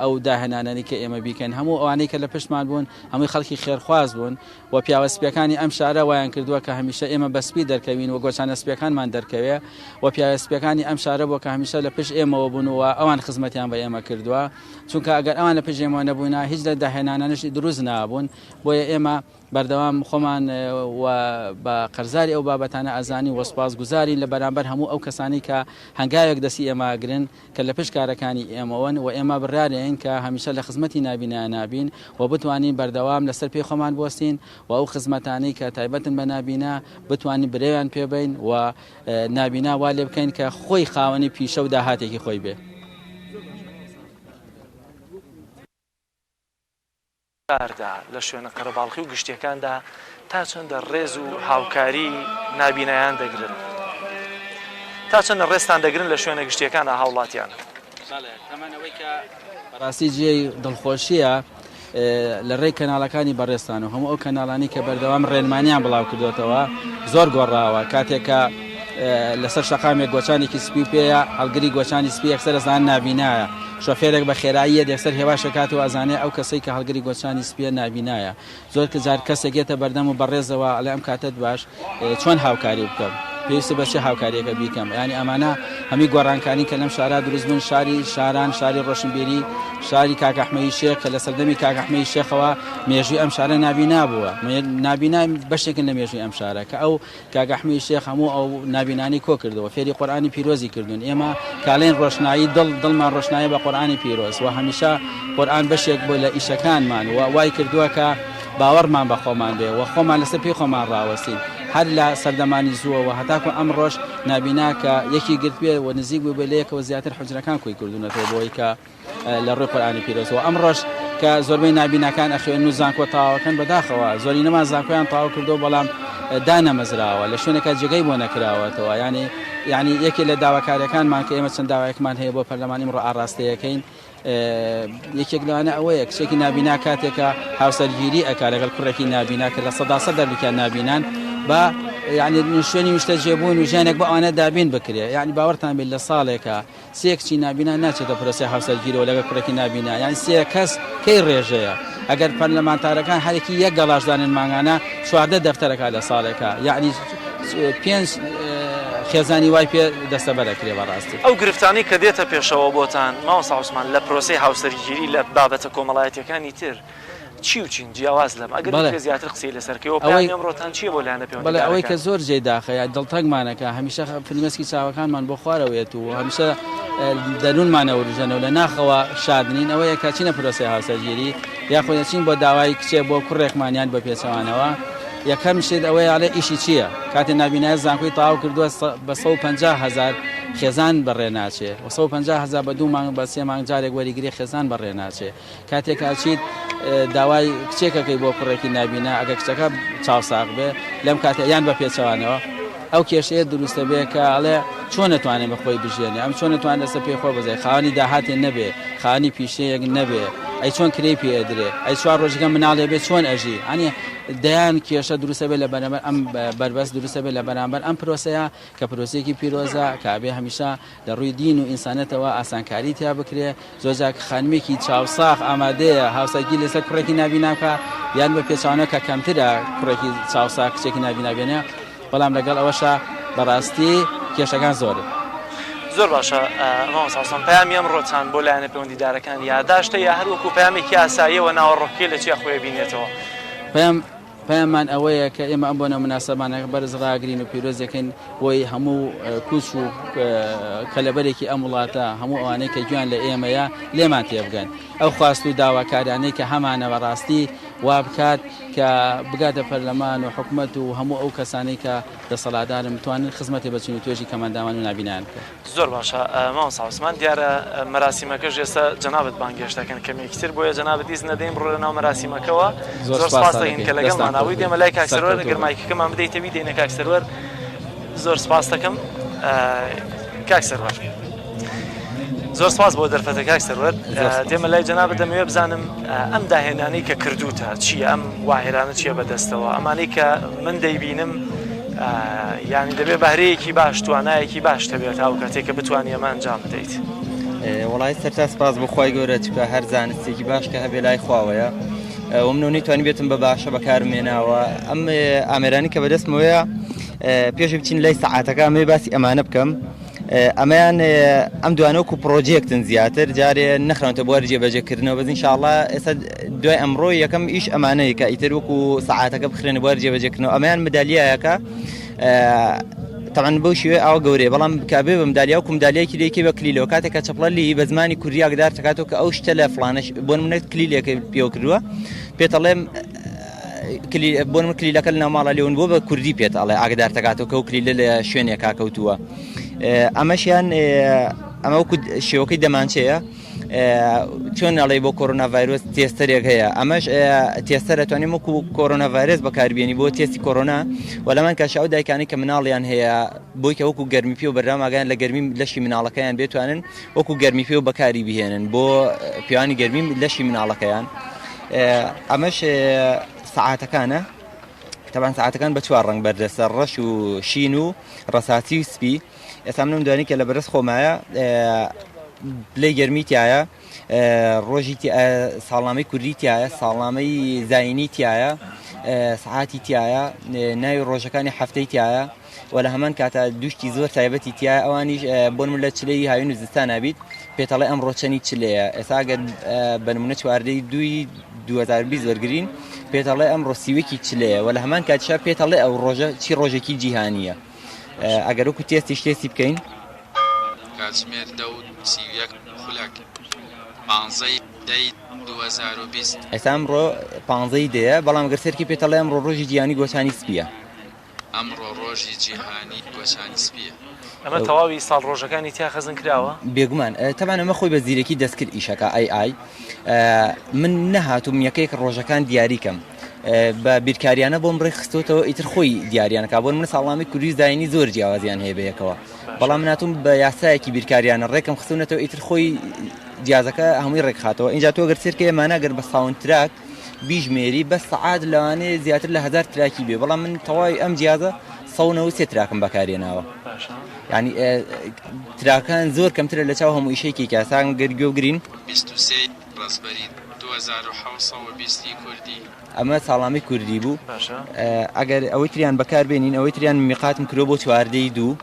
ئەو داهێنانەی کە ئێمە بیکەین هەموو ئەوانەی کە لە پشتمان بوون هەمووی خەڵکی خێرخواز بوون و پیاوە سپیەکانی ئەم شارە وایان کردووە کە هەمیشە ئێمە بە سپی دەرکەوین و گۆچانە سپیەکانمان دەرکەوێ و پیاوە سپیەکانی ئەم شارە بۆ کە هەمیشە لە پشت ئێمەوە بوون و ئەوان خزمەتیان بە ئێمە کردووە چونکە ئەگەر ئەوان لە پشت ئێمەوە نەبوونا هیچ لە داهێنانانش دروست نابوون بۆیە ئێمە بەردەوام خۆمان و بە قەرزاری ئەو بابەتانە ئەزانین و سوپاسگوزارین لە بەرامبەر هەموو ئەو کەسانەی کە هەنگاوێک دەستی ئێمە ئەگرن کە لە پشت کارەکانی ئێمەوەن و ئێمە بڕیارین کە هەمیشە لە خزمەتی نابینایانا بین و بتوانین بەردەوام لەسەر پێی خۆمان بوەستین و ئەو خزمەتانەی کە تایبەتن بە نابینا بتوانین برەویان پێ بەین و نابینا وا لێ بکەین کە خۆی خاوەنی پیشە و داهاتێکی خۆی بێ. شاردا، لە شوێنە قەرەباڵخی و گشتییەکاندا تا چەندە ڕێز و هاوکاری نابینایان دەگرن؟ تا چەندە ڕێزتان دەگرن لە شوێنە گشتییەکاندا هاوڵاتیان؟ بەڵێ، تەمەن ئەوەی کە بەڕاستی جێی دڵخۆشییە لە ڕێی کەناڵەکانی بەڕێزتان و هەموو ئەو کەناڵانەی کە بەردەوام ڕێنمانیان بڵاو کردۆتەوە زۆر گۆڕاوە کاتێک کە لەسەر شەقامێک گۆچانێکی سپی پێیە هەڵگری گۆچانی سپی یەکسەر ئەزان نابینایە شۆفێرێک بە خێرایی یەت یەکسەر هێواش ئەکات و ئەزانێ ئەو کەسەی کە هەڵگری گۆچانی سپیە نابینایە زۆر کە جار کەسێک یەتە بەردەم و بەڕێزەوە ئەڵێ ئەم کاتەت باش چۆن هاوکاری بکەم پێویستە بە چ هاوکاریەکە بیکەم یانی ئەمانە هەمی گۆڕانکاری کە لەم شارا دروست بوون شاری شاران شاری ڕۆشنبیری شاری کاک ئەحمەدی شێخ کە لە سەردەمی کاک ئەحمەدی شێخەوە مێژووی ئەم شارە نابینا بووە نابینا بەشێکن لە مێژووی ئەم شارە کە ئەو کاک ئەحمەدی شێخ هەموو ئەو نابینانەی کۆ کردەوە فێری قورئانی پیرۆزی کردوون ئێمە کالێن ڕۆشنایی دڵ دڵمان ڕۆشنایە بە قورئانی پیرۆز و هەمیشە قورئان بەشێک بۆ لە ئیشەکانمان و وای کردووە کە باوەڕمان بە خۆمان بێ و خۆمان لەسەر پێی خۆمان ڕاوەستین هەر لە سەردەمانی زووەوە هەتاکو ئەمڕۆش نابینا کە یەکی گرتبێ و نزیک بووبێ لە یەکەوە زیاتر حوجرەکان کۆی کردوونەتەوە بۆی کە لە ڕووی قورئانی پیرۆزەوە ئەمڕۆش کە زۆربەی نابیناکان ئەخوێنن و زانکۆ تەواوەکەن بەداخەوە زۆرینەمان زانکۆیان تەواو کردو بەڵام دانەمەزراوە لە شوێنێکا جێگەی بۆ نەکراوەتەوە یعنی یعنی یەکێ لە داواکاریەکانمان کە ئێمە چەند داوایەکمان هەیە بۆ پەرلەمان ئیمڕۆ ئاڕاستەیەکەین یەکێک لەوانە ئەوەیە کچێکی نابینا کاتێکە هاوسەرگیری ئەکا لەگەڵ کوڕێکی نابینا کە 100% دەردووکیان نابینان بە یعنی شوێنی نیشتەجێبوون و ژیانێک بۆ ئەوانە دابین بکرێ یعنی باوەڕتان بێت لە ساڵێکە سێ کچی نابینا ناچێتە پرۆسەی هاوسەرگیرەوە لەگەڵ کوڕێکی نابینا یان سێ کەس کەی ڕێژەیە ئەگەر پەرلەمانتارەکان هەرێکی یەک گەڵاش دانێن مانگانە 14 دەفتەرەکە لە ساڵێکە یعنی پێنج خێزانی وای پێ دەستەبەر ئەکرێ بەڕاستی. ئەو گرفتانەی کە دێتە پێشەوە بۆتان مامۆستا عوسمان لە پرۆسەی هاوسەرگیری لە بابەتە کۆمەڵایەتیەکانی تر چی و چین جیاواز لەم ئەگەر بکرێت زیاتر قسەی لەسەر کەی و پەیامی ئەمڕۆتان چییە بۆ لایەنە پەیوەندیدارەکان؟ بەڵێ ئەوەی کە زۆر جێی داخە یا دڵتەنگمانەکە هەمیشە فرمێسکی چاوەکانمان بۆ خوارەوە یەت و هەمیشە دەروونمان ئەوروژێنەوە لە ناخەوە شاد نین ئەوەیە کە چینە پرۆسەی هاوسەرگیری یاخود ئەچین بۆ داوای کچێ بۆ کوڕێکمان یان بە پێچەوانەوە یەکەم شت ئەوەیە ئەڵێ ئیشی چییە کاتێ نابینایە زانکۆی تەواو کردووە بە 150 هەزار خێزان بەڕێ ناچێ و 150 هەزار بە دوو مانگ بە سێ مانگ جارێک وەریگرێ خێزان بەڕێ ناچێ کاتێک ئەچیت داوای کچێکەکەی بۆ کوڕێکی نابینا ئەگە کچەکە چاوساغ بێ لەم کاتە یان بە پێچەوانەوە ئەو کێشەیە دروستە بێ کە ئەڵێ چۆن نەتوانێت بە خۆی بژێنێ ئەم چۆن نەتوان لەسەر پێی خۆ بزێ خاوەنی داهاتێ نەبێ خاوەنی پیشەیەک نەبێ ئەی چۆن کرێی پێ ئەدرێ ئەی چوار ڕۆژەکە مناڵێ بێ چۆن ئەژی ئەنی دەیان کێشە دروستە بێ لە بەرامبەر ئەم بەربەست دروستە بێ لە بەرامبەر ئەم پرۆسەیە کە پرۆسەیەکی پیرۆزە کە ئەبێ هەمیشە لە ڕووی دین و ئینسانەتەوە ئاسانکاری تیا بکرێ زۆرجار کە خانمێکی چاوساغ ئامادەیە هاوسەرگیری لەسەر کوڕێکی نابینا بکا یان بە پێچەوانەوە کە کەمترە کوڕێکی چاوساغ کچێکی نابینا بێنێ بەڵام لەگەڵ ئەوەشا بەڕاستی کێشەکان زۆرن. زۆر باشە مامۆستا عوسمان پەیامی ئەمڕۆتان بۆ لایەنە پەیوەندیدارەکان یاداشتە یا هەر وەکو پەیامێکی ئاساییەوە ناوەڕۆکەکەی لە چیا خۆی ئەبینێتەوە؟ پەیام پەیاممان ئەوەیە کە ئێمە ئەم بۆنە موناسەبانە بەرز ڕاگرین و پیرۆز دەکەین بۆی هەموو کوچ و کەلەبەرێکی ئەم وڵاتە هەموو ئەوانەی کە گوێیان لە ئێمەیە لێمان تێبگەن ئەو خواست و داواکاریانەی کە هەمانە بەڕاستی وا بکات کە بگاتە پەرلەمان و حکومەت و هەموو ئەو کەسانەی کە دەسەڵاتدارن بتوانن خزمەتێ بە چین و توێژی کەمئەندامان و نابینایان بکەن. زۆر باشە مامۆستا عوسمان دیارە مەراسیمەکەش ئێستا جەنابت بانگهێشت دەکەن کەمێکی تر بۆیە جەنابت ئیزن نەدەین بڕۆ لە ناو مەراسیمەکەوە زۆر سپاس دەکەین کە لەگەڵمان بووی دێمە لای کاک سەروەر گەر مایکەکەمان بدەیتە بیدەینە کاک سەروەر زۆر سپاس دەکەم کاک سەروەر زۆر سپاس بۆ دەرفەتە کاک سەروەر دێمە لای جەنابت دەمەوێت بزانم ئەم داهێنانەی کە کردوتە چییە ئەم واهێرانە چییە بەدەستەوە ئەمانەی کە من دەیبینم یانی دەبێ بەهرەیەکی باش توانایەکی باش هەبێت ئەو کاتێک کە بتوانی ئەمە ئەنجام بدەیت. وەڵای سەرتا سپاس بۆ خوای گەورە چکە هەر زانستێکی باش کە هەبێ لای خواوەیە و منەوە نەیتوانی بێتم بە باشە بەکارم هێناوە ئەم ئامێرانی کە بەدەستمەوەیە پێش بچین لای سەعاتەکە ئەمەوێ باسی ئەمانە بکەم ئەمەیان ئەم دوانە وەکو پرۆجێکتن زیاتر جارێ نەخراونەتە بواری جێبەجێکردنەوە بەس ئینشاءاللە ئێستا دوای ئەمڕۆ یەکەم ئیش ئەمانەیە کە ئیتر وەکو سەعاتەکە بخرێنە بواری جێبەجێکردنەوە ئەمەیان مدالیایەکە تەبعەن بەو شێوەیە ئاوا گەورەیە بەڵام کە بێ بە مدالیا وەکو مدالیایەکی لێ بە کلیلەوە کاتێک کە چەپڵە لی بە زمانی کوردی ئاگدار دەکاتەوە کە ئەو شتە لە فڵانەش بۆ نمونە کلیلێک پێوە کردووە پێتەڵێم بۆ من کلیلەکە لە ناوماڵە لێون بۆ بە کوردی پێت ئەڵێ ئاگدار دەکاتەوە کە ئەو کلیلە لە شوێنێکا کەوتووە ئەمەشیان ئەمە وەکو شێوەکەی دەمانچەیە چۆن ئەڵێ بۆ کۆرۆنا ڤایرۆس tester ێک هەیە ئەمەش tester ئەتوانین وەکو کۆرۆنا ڤایرۆس بەکاربیێنی بۆ تێستی کۆرۆنا و لەمان کاش ئەو دایکانی کە مناڵیان هەیە بۆی کە وەکو گەرمی پێ و بەردەوام ئاگایان لە گەرمی لەشی مناڵەکەیان بێتوانن وەکو گەرمی پێ و بەکاری بهێنن بۆ پێوانی گەرمی لەشی مناڵەکەیان ئەمەش سەعاتەکانە تەبان سەعاتەکان بە چوار ڕەنگ بەردەستە ڕەش و شین و ڕەساسی و سپی ئێستا منم دوانی کە لە بەرز خۆمایە پلەی گەرمی تایە ڕۆژی ساڵنامەی کوردی تایە ساڵنامەی زینی تایە سعاتی تایە ناوی ڕۆژەکانی هەفتەی تایە و لە هەمان کاتا دوشتی زۆر تایبەتی تایە ئەوانیش بۆن من لە چلەی هاوین و زستان نابیت پێتەڵێ ئەم ڕۆچەنی چلەیە ئێستا گەر بەنمونە چواردەی دوی 2020 وەرگین پێتەڵێ ئەم ڕۆسیوەکی چلەیە و لە هەمان کاتیشا پێتەڵێ ئەو ڕۆژە چی ڕۆژێکی جیهانیە. ئەگەر وەکو تێستیش تێستی بکەین. کاتژمێر دە و 31 خولەک، پانزەی دەی 2020. ئێستا ئەمڕۆ پانزەی دەیە، بەڵام گەر سەیرکەی پێت ئەڵێ ئەمڕۆ ڕۆژی جیهانی گۆچانی سپییە. ئەمڕۆ ڕۆژی جیهانی گۆچانی سپییە. ئەمە تەواوی ساڵ ڕۆژەکانی تیا خەزن کراوە؟ بێگومان، تەبعەن ئەمە خۆی بە زیرەکی دەستکرد ئیشەکا، AI، من نەهاتووم یەکەیەک ڕۆژەکان دیاری کەم. بە بیرکاریانە بۆم ڕێک خستۆتەوە ئیتر خۆی دیاریان کا بۆ من ساڵنامەی کوردی زایینی زۆر جیاوازیان هەیە بەیەکەوە بەڵام من هاتووم بە یاسایەکی بیرکاریانە ڕێکم خستونەتەوە ئیتر خۆی جیازەکە هەمووی ڕێکخاتەوە اینجا تۆ گەر سێرکە ئێمانە گەر بە soundtrack بیژمێری بە سەعات لەوانەیە زیاتر لە هزار track ی بێ بەڵام من تەواوی ئەم جیازە 193 track م بەکارێناوە ینی track ەکان زۆر کەمترە لە چاو هەموو ئیشێکی کاسان گەر گوێ 23 ڕەزبەری 2720 ی کوردی. ئەمە ساڵنامەی کوردی بوو ئەگەر ئەوەی تریان بەکار بێنین ئەوەی تریان میقاتم کرۆ بۆ چواردەی دوو.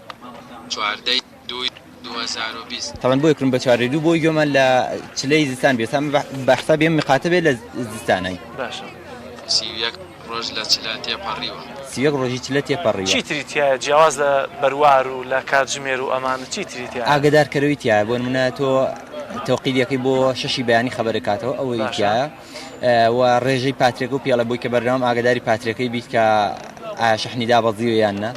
چواردەی دووی 2020. تەبعەن بۆیە کردم بە چواردەی دوو بۆی گوێمان لە چلەی زستان بێ سام بە حسابی ئەم میقاتە بێ لە زستانای. باشە. 31 ڕۆژ لە چلە تێپەڕیوە. 31 ڕۆژی چلە تێپەڕیوە. چی تری تیایە جیاواز لە بەروار و لە کاتژمێر و ئەمانە چی تری تیایە؟ ئاگەدارکەرەوەی تیایە بۆ نمونە تۆ تەوقیدیەکەی بۆ شەشی بەیانی خەبەرە کاتەوە ئەوەی تیایە و ڕێژەی پاترێکە و پێڵە بۆی کە بەردەوام ئاگداری پاترەکەی بیت کە ئایا شەحنی دابەزیوە یان نا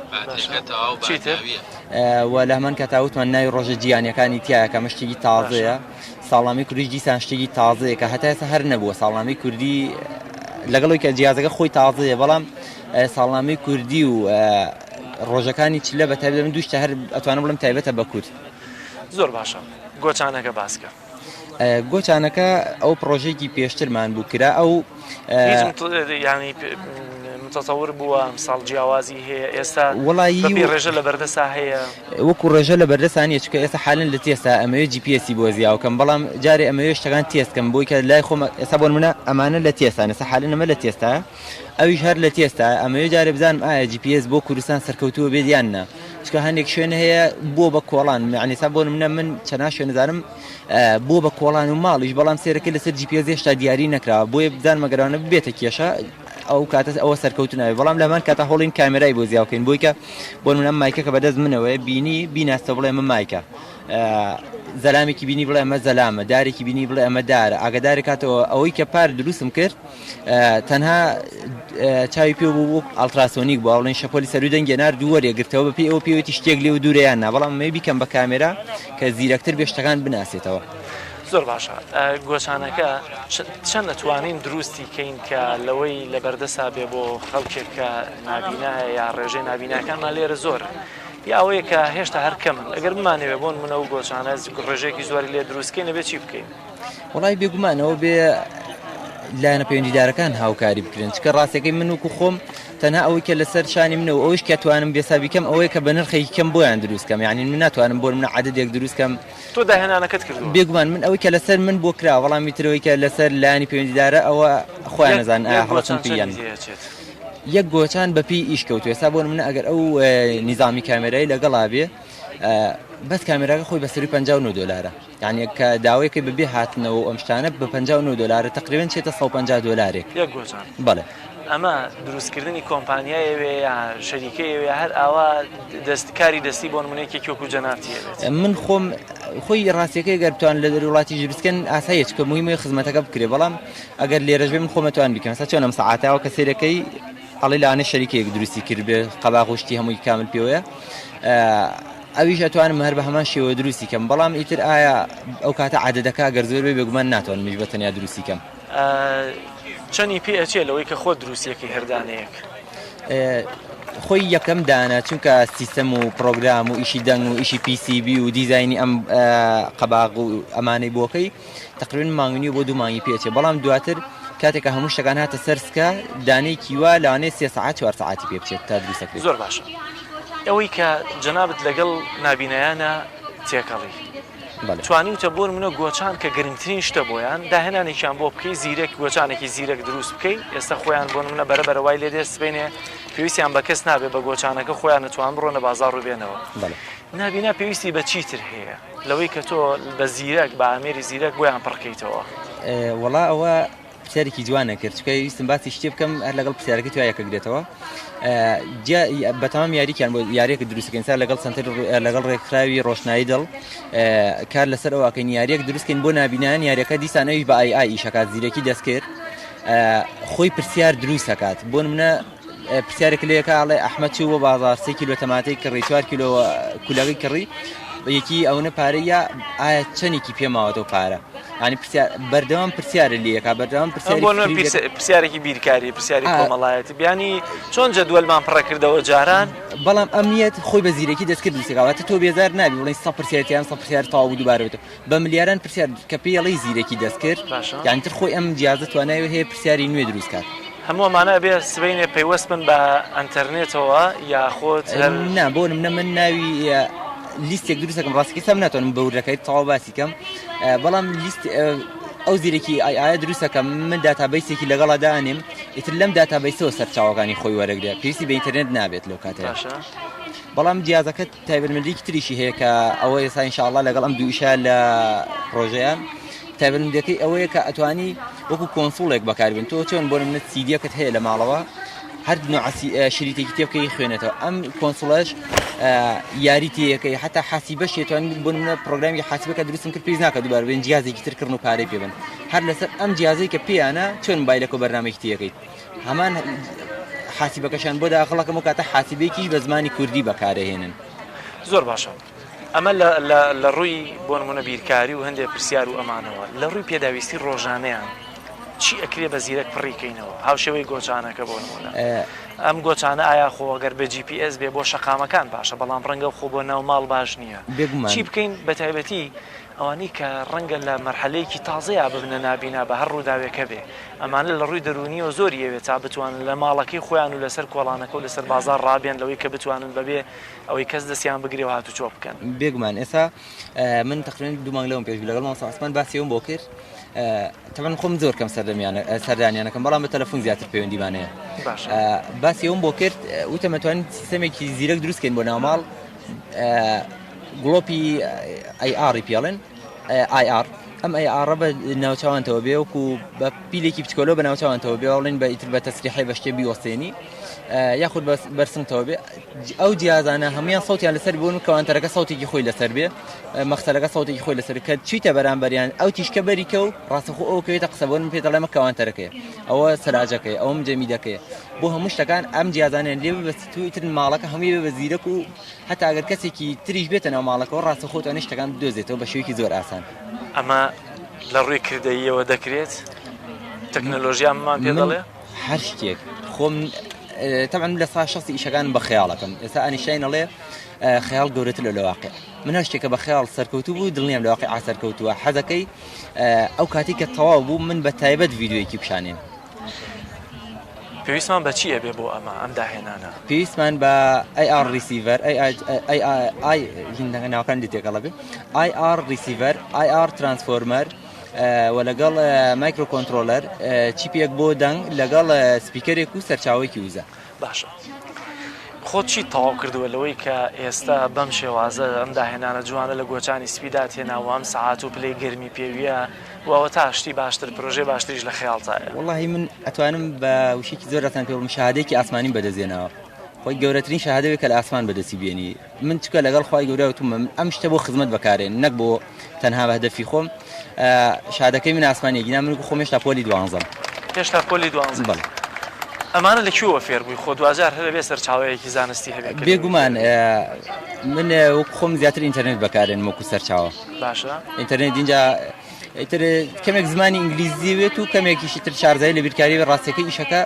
و لە هەمان کاتا وتمان ناوی ڕۆژە جیهانیەکانی تایە کە مشتێکی تازەیە ساڵنامەی کوردیش دیسان شتێکی تازەیە کە هەتا ئێستا هەر نەبووە ساڵنامەی کوردی لەگەڵی کە جیازەکە خۆی تازەیە بەڵام ساڵنامەی کوردی و ڕۆژەکانی چلە بە تایبەت من دووشتە هەر ئەتوانم بڵێم تایبەتە بە کورد زۆر باشە گۆچانەکە باسکە. گۆچانەکە ئەو پڕۆژەیەکی پێشترمان بوو کرا ئەو ینی متەتەور بووە ئەمساڵ جیاوازی هەیە ئێستا وڵی ڕێژە لە بەردەسا هەیە وەکو ڕێژە لە بەردەسا نیە چونکە ئێستا حالەن لە تێستا ئەمەوێ GPS ی بۆ زیاوکەم بەڵام جارێ ئەمەوێ شتەکان تێست کەم بۆی کە لای خۆم ئێستا بۆ نمونە ئەمانە لە تێستان ئێستا حالەن ئەمە لە تێستا ئەویش هەر لە تێستا ئەمەوێ جارێ بزانم ئایا GPS بۆ کوردستان سەرکەوتووە بێت یان نا چونکە هەندێک شوێن هەیە بۆ بە کۆڵان یعنی ئێستا بۆ نمونە من چەندان شوێن دەزانم بۆ بە کۆڵان و ماڵیش بەڵام سێرەکە لەسەر GPS هێشتا دیاری نەکراوە بۆیە بزانم ئەگەر ببێتە کێشە ئەو کاتە ئەوە سەرکەوتو نابێت بەڵام لەمان کاتە هەوڵین کامێرای بۆ زیاوکەین بۆی کە بۆ نمونە ئەم مایکە کە بەدەست منەوەیە بینی بیناستە بڵێ ئەمە مایکە زەلامێکی بینی بڵێ ئەمە زەلامە دارێکی بینی بڵێ ئەمە دارە ئاگداری کاتەوە ئەوەی کە پار دروستم کرد تەنها چاوی پێ بوو وەک ultrasonic بوو بڵێن شەپۆلی سەروو دەنگێ نارد و وەرێگرتەوە بە پێی ئەوە پێوەتی شتێک لێو دوورەیان نا بەڵام ئەمەوێ بیکەم بە کامێرا کە زیرەکتر بێ شتەکان بناسێتەوە. زۆر باشە گۆچانەکە چەند ئەتوانین دروستی کەین کە لەوەی لەبەردەسا بێ بۆ خەڵکێک کە نابینایە یا ڕێژەی نابیناکانمان لێرە زۆرن یا ئەوەیە کە هێشتا هەر کەمن ئەگەر بمانەوێ بۆ نمونە ئەو گۆچانە ڕێژەیەکی زۆری لێ دروست کەین ئەبێ چی بکەین؟ وەڵای بێگومان ئەوە بێ لایەنە پەیوەندیدارەکان هاوکاری بکرێن چکە ڕاستەکەی من وکو خۆم. تەنها ئەوەی کە لەسەر شانی منە و ئەوەیش کە توانم بێسا بیکەم ئەوەیە کە بە نرخێکی کەم بۆیان دروست کەم یعنی من ناتوانم بۆ منە عەدەدێک دروست کەم. تۆ داهێنانەکەت کردووە؟ بێگومان من ئەوەی کە لەسەر من بۆ کرا بەڵام ئیتر ئەوەی کە لەسەر لایەنی پەیوەندیدارە ئەوە خۆیان ئەزانن ئایا یەک هەڵەچن گۆچان پێی یان چەندی تێ ئەچێت؟ یەک گۆچان بە پێی ئیش کەوتووە ئێستا بۆ نمونە ئەگەر ئەو نیزامی کامێرای لەگەڵا بێ بەس کامێراکە خۆی بە سەروی 59 دۆلارە یعنی کە داوەیەکەی بەبێ هاتنەوە و ئەم شتانە بە 59 دۆلارە تقریبا چێتە 150 دۆلارێک یەک گۆچان بەڵێ ئەمە دروستکردنی کۆمپانیایەوێ یا شەریکەیەوێ هەر ئاوا دەست کاری دەستی بۆ نمونەیەکی وەکو جەنابتی ئەوێت من خۆم خۆی ڕاستیەکەی گەر بتوان لە دەری وڵاتیش دروستکەن ئاساییە چونکە مهمە خزمەتەکە بکرێ بەڵام ئەگەر لێرەش بێ من خۆم ئەتوان بیکەم ئێستا چۆن ئەم سەعاتەوە کە سەیرەکەی ئەڵێ لەوانەیە شەریکەیەک دروستی کردبێ قەباغ و شتی هەمووی کامل پێوەیە ئەویش ئەتوانم هەر بە هەمان شێوە دروستی کەم بەڵام ئیتر ئایا ئەو کاتە عادەتەکە گەر زۆر بێ بێگومان ناتوانمیش بە تەنیا دروستی کەم. چەنی پێ ئەچێ لەوەی کە خۆت دروستیەکەی هەر دانەیەک؟ خۆی یەکەم دانە چونکە سیستەم و پرۆگرام و ئیشی دەنگ و ئیشی PCB و دیزاینی ئەم قەباغ و ئەمانەی بۆکەی تقریبا مانگ نیو بۆ دوو مانگی پێچێ بەڵام دواتر کاتێک کە هەموو شتەکان هاتە سەر سکە دانەیەکی وا لەوانەیە سێ سەعات چوار سەعاتی پێ بچێت تا دروستەکرێت. زۆر باشە ئەوەی کە جەنابت لەگەڵ نابینایانە تێکەڵی توانیوتە بۆ نمونە گۆچان کە گرنگترین شتە بۆیان داهێنانێکیان بۆ بکەی زیرەک گۆچانێکی زیرەک دروست بکەی ئێستا خۆیان بۆ نمونە بەرە بەرە وای لێ دێت سبەینێ پێویستیان بە کەس نابێ بە گۆچانەکە خۆیان نەتوان بڕۆنە بازاڕ و بێنەوە نابینا پێویستی بە چیتر هەیە لەوەی کە تۆ بە زیرەک بە ئامێری زیرەک بۆیان پڕکەیتەوە؟ وەڵا ئەوە پرسیارێکی جوانە کرد چکە ویستم باسی شتێ بکەم هەر لەگەڵ پرسیارەکەی تو یەکەگرێتەوە بەتەمام یاریکیان بۆ یاریەکە دروستکەین سا لەگەڵ سنتەر لەگەڵ ڕێکخراوی ڕۆشنایی دڵ کار لەسەر ئەوکەین یاریەک دروستکەین بۆ نابینایان یاریەکە دیسان ئەویش بە AI ئیشەکات زیرەکی دەستکرد خۆی پرسیار دروستەکات بۆ منە پرسیارێک لێ ئەکا ئەڵێ ئەحمەد چوو بۆ بازاڕ سێ کیلۆ تەماتەی کڕی چوار کیلۆ کولەکەی کڕی یەکی ئەونە پارەی یا ئایا چەندێکی پێ ماوەتەوە پارە ینی پرسیار بەردەوام پرسیارە لێ ئەکا بەردەوام پرسیاری بۆ نمونە فکری لێ- پرسیارێکی بیرکاری پرسیاری ئا. کۆمەڵایەتی بیانی چۆن جەدوەلمان پڕەکردەوە جاران بەڵام ئەمنیەت خۆی بە زیرەکی دەستکرد دروستەکە واتە تۆ بێزار نابی بڵێی سە پرسیارتیان سە پرسیار تەواو بوو دووبارە بێتەوە بە ملیاران پرسیار کە پێی ئەڵێی زیرەکی دەستکرد باشە. یانی تر خۆی ئەم جیازە توانای هەیە پرسیاری نوێ دروست کات. هەموو ئەمانە ئەبێ سبەینێ پەیوەست بن بە ئەنتەرنێتەوە یاخود هەر. نا بۆ نمونە من ناوی لیستێک دروست دەکەم ڕاستەکەی سام ناتوانم بە وردەکاری تەواو باسی کەم بەڵام لیست ئەو زیرەکی AI ە دروست دەکەم من database ێکی لەگەڵا دانێم ئیتر لەم database ەوە سەرچاوەکانی خۆی وەرەگرێ پێویستی بە ئینتەرنێت نابێت لەو کاتەیە باشە. بەڵام جیازەکە تایبەتمەندیەکی تریشی هەیە کە ئەوە ئێستا ئینشاءاللە لەگەڵ ئەم دوو ئیشە لە پرۆژەیان تایبەتمەندیەکەی ئەوەیە کە ئەتوانی وەکو console ێک بەکاربێن تۆ چۆن بۆ نمونە سیدیەکەت هەیە لە ماڵەوە هەر نوع شریتێکی تێ بکەی خوێنێتەوە ئەم console ەش یاری تێیەکەی حتا حاسیبەش توان بۆ نمونە پرۆگرامی حاسیبەکە دروستم کرد پێویست ناکە دووبارە بێن جیازێکی تر کڕن و پارەی پێ بن هەر لەسەر ئەم جیازەی کە پێیانە چۆن مۆبایلەکە و بەرنامەیەکی تێیەکەیت هەمان حاسیبەکەشیان بۆ داخڵەکەم و کاتە حاسیبێکیش بە زمانی کوردی بەکارەهێنن. زۆر باشە ئەمە لە ڕووی بۆ نمونە بیرکاری و هەندێک پرسیار و ئەمانەوە لە ڕووی پێداویستی ڕۆژانەیان چی ئەکرێ بە زیرەک پڕی کەینەوە هاوشێوەی گۆچانەکە بۆ نمونە ئەم گۆچانە ئایا خۆ گەر بە GPS بێ بۆ شەقامەکان باشە بەڵام ڕەنگە خۆ بۆ ناو ماڵ باش نییە چی بکەین بە تایبەتی ئەوانەی کە ڕەنگە لە مەرحەلەیەکی تازەیا ببنە نابینا بە هەر ڕووداوێک هەبێ، ئەمانە لە ڕووی دەروونییەوە زۆری ئەوێ تا بتوانن لە ماڵەکەی خۆیان و لەسەر کۆڵانەکە و لەسەر بازاڕ ڕابێن لەوەی کە بتوانن بەبێ ئەوەی کەس دەستیان بگرێ و هاتوچۆ بکەن. بێگومان ئێستا من تەقریبەن دوو مانگ لەوە پێش بوو لەگەڵ مامۆستا عوسمان باسی ئەوم بۆ کرد تەبعەن خۆم زۆر کەم سەردەمیانە سەردانیانەکەم بەڵام بە تەلەفۆن زیاتر پەیوەندیمان هەیە باشە باسی ئەوم بۆ کرد وتم ئەتوانین سیستەمێکی زیرەک دروست کەین بۆ ناوماڵ گڵۆپی AI ی پێڵێن IR ئەم AI ە بە ناوچوانتەوە بێ وەکو بە پیلێکی بچکۆلۆ بە ناوچوانتەوە بێ بڵێن بە ئیتر بە تەسریحی بە شتێ بیوەستێنی یاخود بەرسنگتەوە بێ ئەو جیازانە هەمویان سەوتیان لەسەر بوون کەوانتەرەکە سەوتێکی خۆی لەسەر بێ مەخسەلەکە سەوتێکی خۆی لەسەر کە چیتە بەرامبەریان ئەو تیشکە بەریکە و ڕاستەخۆ ئەو کەوێتە قسە بۆن پێ دەڵێمە کەوانتەرەکەی ئەوە سەلاجەکەی ئەوم جەمیدەکەی بۆ هەموو شتەکان ئەم جیازانیان لێ ببەستیت و ئیتر ماڵەکە هەمووی بێ بە زیرەک و هەتا ئەگەر کەسێکی تریش بێتە ناو ماڵەکەوە ڕاستەوخۆ توانێت شتەکان بدۆزێتەوە بە شێوەیەکی زۆر ئاسان. ئەمە لە ڕووی کردەییەوە دەکرێت؟ تەکنەلۆژیا ئەمەمان پێ من دەڵێ؟ هەر شتێک خۆم تەبعەن من لە سا شەستی ئیشەکانم بە خەیاڵەکەم ئێستا ئەنیشتاین ئەڵێ خەیاڵ گەورەترە لە واقع من هەر شتێکە بە خەیاڵ سەرکەوتوو بوو دڵنیام لە واقع سەرکەوتووە حەزەکەی ئەو کاتی کە تەواو بوو من بە تایبەت ڤیدیۆیەکی پیشانێم. پێویستمان بە چی ئەبێ بۆ ئەمە ئەم داهێنانە؟ پێویستمان بە IR receiver، ئەی ناوەکان لێ تێکەڵە بێ، IR receiver، IR transformer و لەگەڵ microcontroller، chip ێک بۆ دەنگ لەگەڵ speaker ێک و سەرچاوەیەکی وزە. باشە خۆت چیت تەواو کردووە لەوەی کە ئێستا بەم شێوازە ئەم داهێنانە جوانە لە گۆچانی سپیدا تێناوە ئەم سەعات و پلەی گەرمی پێویە و ئەوەتا شتی باشتر پرۆژەی باشتریش لە خەیاڵتایە؟ وەڵاهی من ئەتوانم بە وشەیەکی زۆر ئاسان پێ بڵێم شەهادەیەکی ئاسمانیم بەدەست هێناوە خۆی گەورەترین شەهادە بێ کە لە ئاسمان بەدەستی بێنی من چکە لەگەڵ خوای گەورە وتومە من ئەم شتە بۆ خزمەت بەکارێن نەک بۆ تەنها بە هەدەفی خۆم شادەکەی من ئاسمانیە گینا من خۆم هێشتا پۆلی دوانزەم هێشتا پۆلی دوانزە بەڵێ ئەمانە لە کوێوە فێر بووی خۆ دواجار هەر ئەبێ سەرچاوەیەکی زانستی هەبێ کە بێگومان من وەک خۆم زیاتر ئینتەرنێت بەکارێنم وەکو سەرچاوە باشە ئینتەرنێت اینجا ئیتر کەمێک زمانی ئینگلیزی بێت و کەمێکیشی تر شارزایی لە بیرکاری بێت ڕاستیەکەی ئیشەکە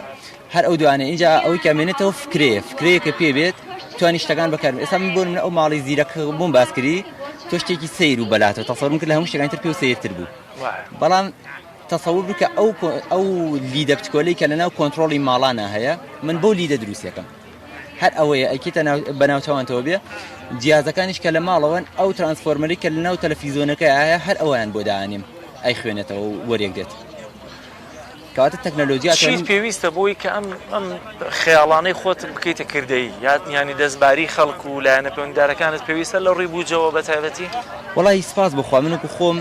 هەر ئەو دوانە ئینجا ئەوەی کە مێنێتەوە فکرەیە فکرەیە کە پێ بێت توانی شتەکان بەکار ئێستا من بۆ نمونە ئەو ماڵی زیرەک بۆم باس کردی تۆ شتێکی سەیر و بەلاتەوە تەسەورم کرد لە هەموو شتەکانی تر پێ سەیرتر بوو بەڵام تەسەور بکە ئەو ئەو لیدە بچکۆلەی کە لەناو کۆنترۆڵی ماڵانە هەیە من بۆ لیدە دروستەکەم هەر ئەوەیە ئەیکەیتە ناو بە ناوچەوانتەوە بێ جیازەکانیش کە لە ماڵەوەن ئەو transformer ی کە لە ناو تەلەفیزۆنەکە هەیە هەر ئەویان بۆ دانیم ئەی خوێنێتەوە و وەرێک دێت کەواتە تەکنەلۆجیا چیت پێویستە بۆی کە ئەم ئەم خەیاڵانەی خۆت بکەیتە کردەیی یاد یانی دەستباری خەڵک و لایەنە پەیوەندیدارەکانت پێویستە لە ڕووی بودجەوە بە تایبەتی؟ وەڵی سپاس بۆ خوا من وەکو خۆم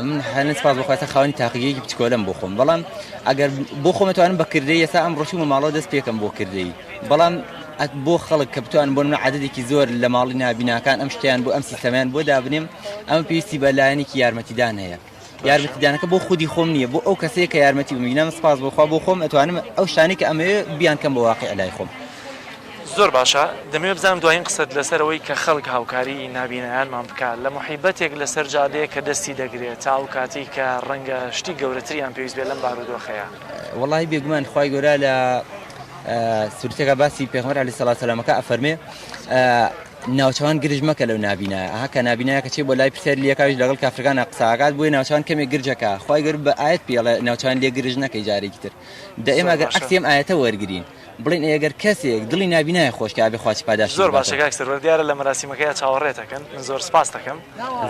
من هەنە سپاس بۆ خوا ئێستا خاوەنی تاقیگەیەکی بچکۆلەم بۆ خۆم بەڵام ئەگەر بۆ خۆم ئەتوانم بە کردەیی ئێستا ئەمڕۆ چوومە ماڵەوە دەست پێکەم بۆ کردەیی بەڵام بۆ خەڵک کە بتوانن بۆ نمونە عەدەدێکی زۆر لە ماڵی نابیناکان ئەم شتیان بۆ ئەم سیستەمیان بۆ دابنێم ئەمە پێویستی بە لایەنێکی یارمەتیدان هەیە یارمەتیدانەکە بۆ خودی خۆم نییە بۆ ئەو کەسەیە کە یارمەتی بمینم سپاس بۆ خوا بۆ خۆم ئەتوانم ئەو شتانەی کە ئەمەوێ بیانکەم بە واقیع لای خۆم. زۆر باشە دەمەوێت بزانم دوایین قسەت لەسەر ئەوەی کە خەڵک هاوکاری نابینایانمان بکات لە موحیبەتێک لەسەر جادەیەک کە دەستی دەگرێت تا ئەو کاتەی کە ڕەنگە شتی گەورەتریان پێویست بێت لەم بارودۆخەیا. وەڵاهی بێگومان خوای گەورە لە سورەتێکا باسی پێغەمبەر علیە سڵات سەلامەکە ئەفەرمێ ناوچەوان گرژ مەکە لەو نابینایە ئەها کە نابینایە کە چێ بۆ لای پرسیاری لێکاویش لەگەڵ کافرەکانا قسە ئەکات بۆیە ناوچەوان کەمێک گرجەکە خوای گەورە بە ئایەت پێڵێ ناوچەوان لێ گرژ نەکەی جارێکی تر دە ئێمە گەر عەکسی ئەم ئایەتە وەرگرین بڵێن ئەی گەر کەسێک دڵی نابینایە خۆش کە ئەبێ خوا چ پاداشتی زۆر باشە کاک سەروەر دیارە لە مەراسیمەکەیا چاوەڕێت ئەکەن من زۆر سپاست ئەکەم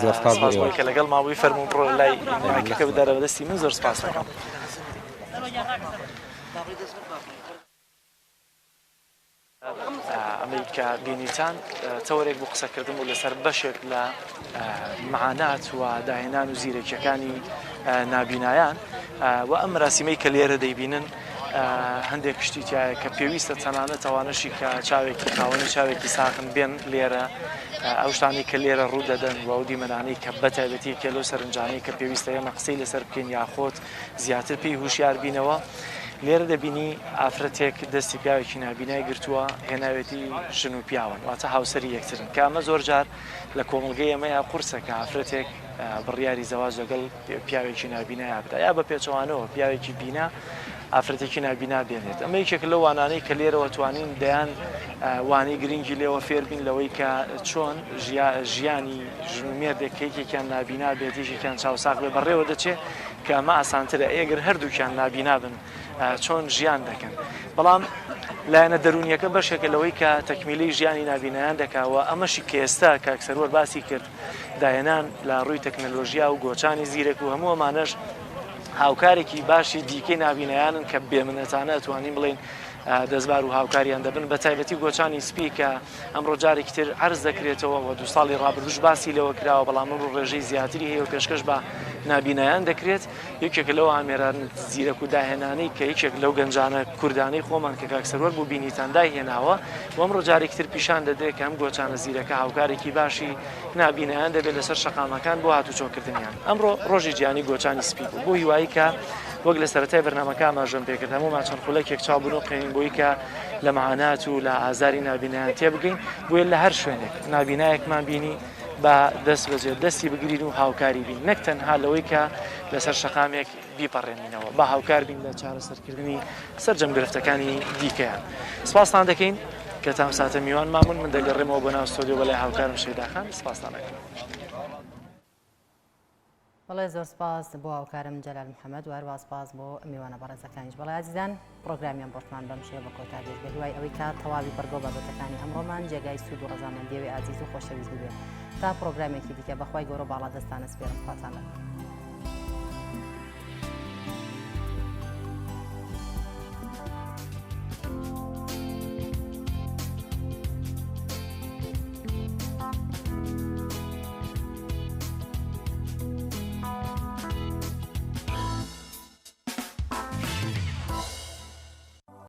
زۆر سپاس بۆ سپاس بۆی کە لەگەڵما بووی فەرموو بڕۆ لای مایکەکە بدەرە بەدەستی من زۆر سپاست ئەکەم. ئەمەی کە بینیتان تەوەرێک بوو قسەکردن بوو لەسەر بەشێک لە معانات و داهێنان و زیرەکیەکانی نابینایان و ئەم مەراسیمەی کە لێرە دەیبینن هەندێک شتی تایە کە پێویستە تەنانەت ئەوانەشی کە چاوێکی خاوەنی چاوێکی ساغن بێن لێرە ئەو شتانەی کە لێرە ڕوو دەدەن و ئەو دیمەنانەی کە بەتایبەتی کە لەو سەرنجانەی کە پێویستە ئێمە قسەی لەسەر بکەین یاخۆت زیاتر پێی هوشیار بینەوە لێرە دەبینی ئافرەتێک دەستی پیاوێکی نابینای گرتووە هێناوێتی ژن و پیاون واتە هاوسەری یەکترن کە ئەمە زۆر جار لە کۆمەڵگەی ئێمەیا قورسە کە ئافرەتێک بڕیاری زەواج لەگەڵ پیاوێکی نابینایا بدا یا بە پێچەوانەوە پیاوێکی بینا ئافرەتێکی نابینا بێنێت ئەمە یەکێک لەو وانانەی کە لێرەوە توانین دەیان وانەی گرنگی لێوە فێربین لەوەی کە چۆن ژیانی ژن و مێردێک کە یەکێکیان نابینا بێت یەکێکیان چاوساغ بێ بەڕێوە دەچێت کە ئەمە ئاسانترە ئەگەر هەردووکیان نابینا بن چۆن ژیان دەکەن بەڵام لایەنە دەروونیەکە بەشێکە لەوەی کە تەکمیلی ژیانی نابینایان دەکا و ئەمەشی کە ئێستا کاک سەروەر باسی کرد داهێنان لە ڕووی تەکنەلۆژیا و گۆچانی زیرەک و هەموو ئەمانەش هاوکارێکی باشی دیکەی نابینایانن کە بێمنەتانە ئەتوانین بڵێین دەستبار و هاوکاریان دەبن بە تایبەتی گۆچانی سپی کە ئەمڕۆ جارێکی تر عەرز دەکرێتەوە و دوو ساڵی ڕابردووش باسی لێوە کراوە بەڵام ئەمڕۆ ڕێژەی زیاتری هەیە و پێشکەش بە نابینایان دەکرێت یەکێکە لەو ئامێرە زیرەک و داهێنانەی کە یەکێک لەو گەنجانە کوردانەی خۆمان کە کاک سەروەر بوو بینیتان دایهێناوە و ئەمڕۆ جارێکی تر پیشان دەدرێت کە ئەم گۆچانە زیرەکە هاوکارێکی باشی نابینایان دەبێت لەسەر شەقامەکان بۆ هاتوچۆکردنیان. ئەمڕۆ ڕۆژی جیهانی گۆچانی سپی بوو بۆ هیوایی کە وەک لە سەرەتای بەرنامەکە ئاماژەم پێکرد هەموومان چەند خولەکێک چاو بنوقێنین بۆی کە لە مەعانات و لە ئازاری نابینایان تێبگەین بۆیە لە هەر شوێنێک نابینایەکمان بینی با دەست بەجێ دەستی بگرین و هاوکاری بین نەک تەنها لەوەی کە لەسەر شەقامێک بیپەڕێنینەوە با هاوکار بین لە چارەسەرکردنی سەرجەم گرفتەکانی دیکەیان سپاستان دەکەین کە تام ساتە میوان مامون من دەگەڕێمەوە بۆ ناو ستۆدیۆ بەلای هاوکارم شەیداخان سپاستان دەکەم. بەڵێ زۆر سپاس بۆ هاوکارم جەلال محەمەد و هەروا سپاس بۆ میوانە بەڕێزەکانیش. بەڵێ ئازیزان پڕۆگرامی ئەمڕۆشمان بەم شێوە بە کۆتا گەیشت بە هیوای ئەوەی کە تەواوی بڕگە و بابەتەکانی ئەمڕۆمان جێگای سوود و ڕەزامەندیەوەی ئازیز و خۆشەویست بووبێ. تا پڕۆگرامێکی دیکە بە خوای گەورە و باڵادەستان ئەسپێرم خواتان لەگەڵ.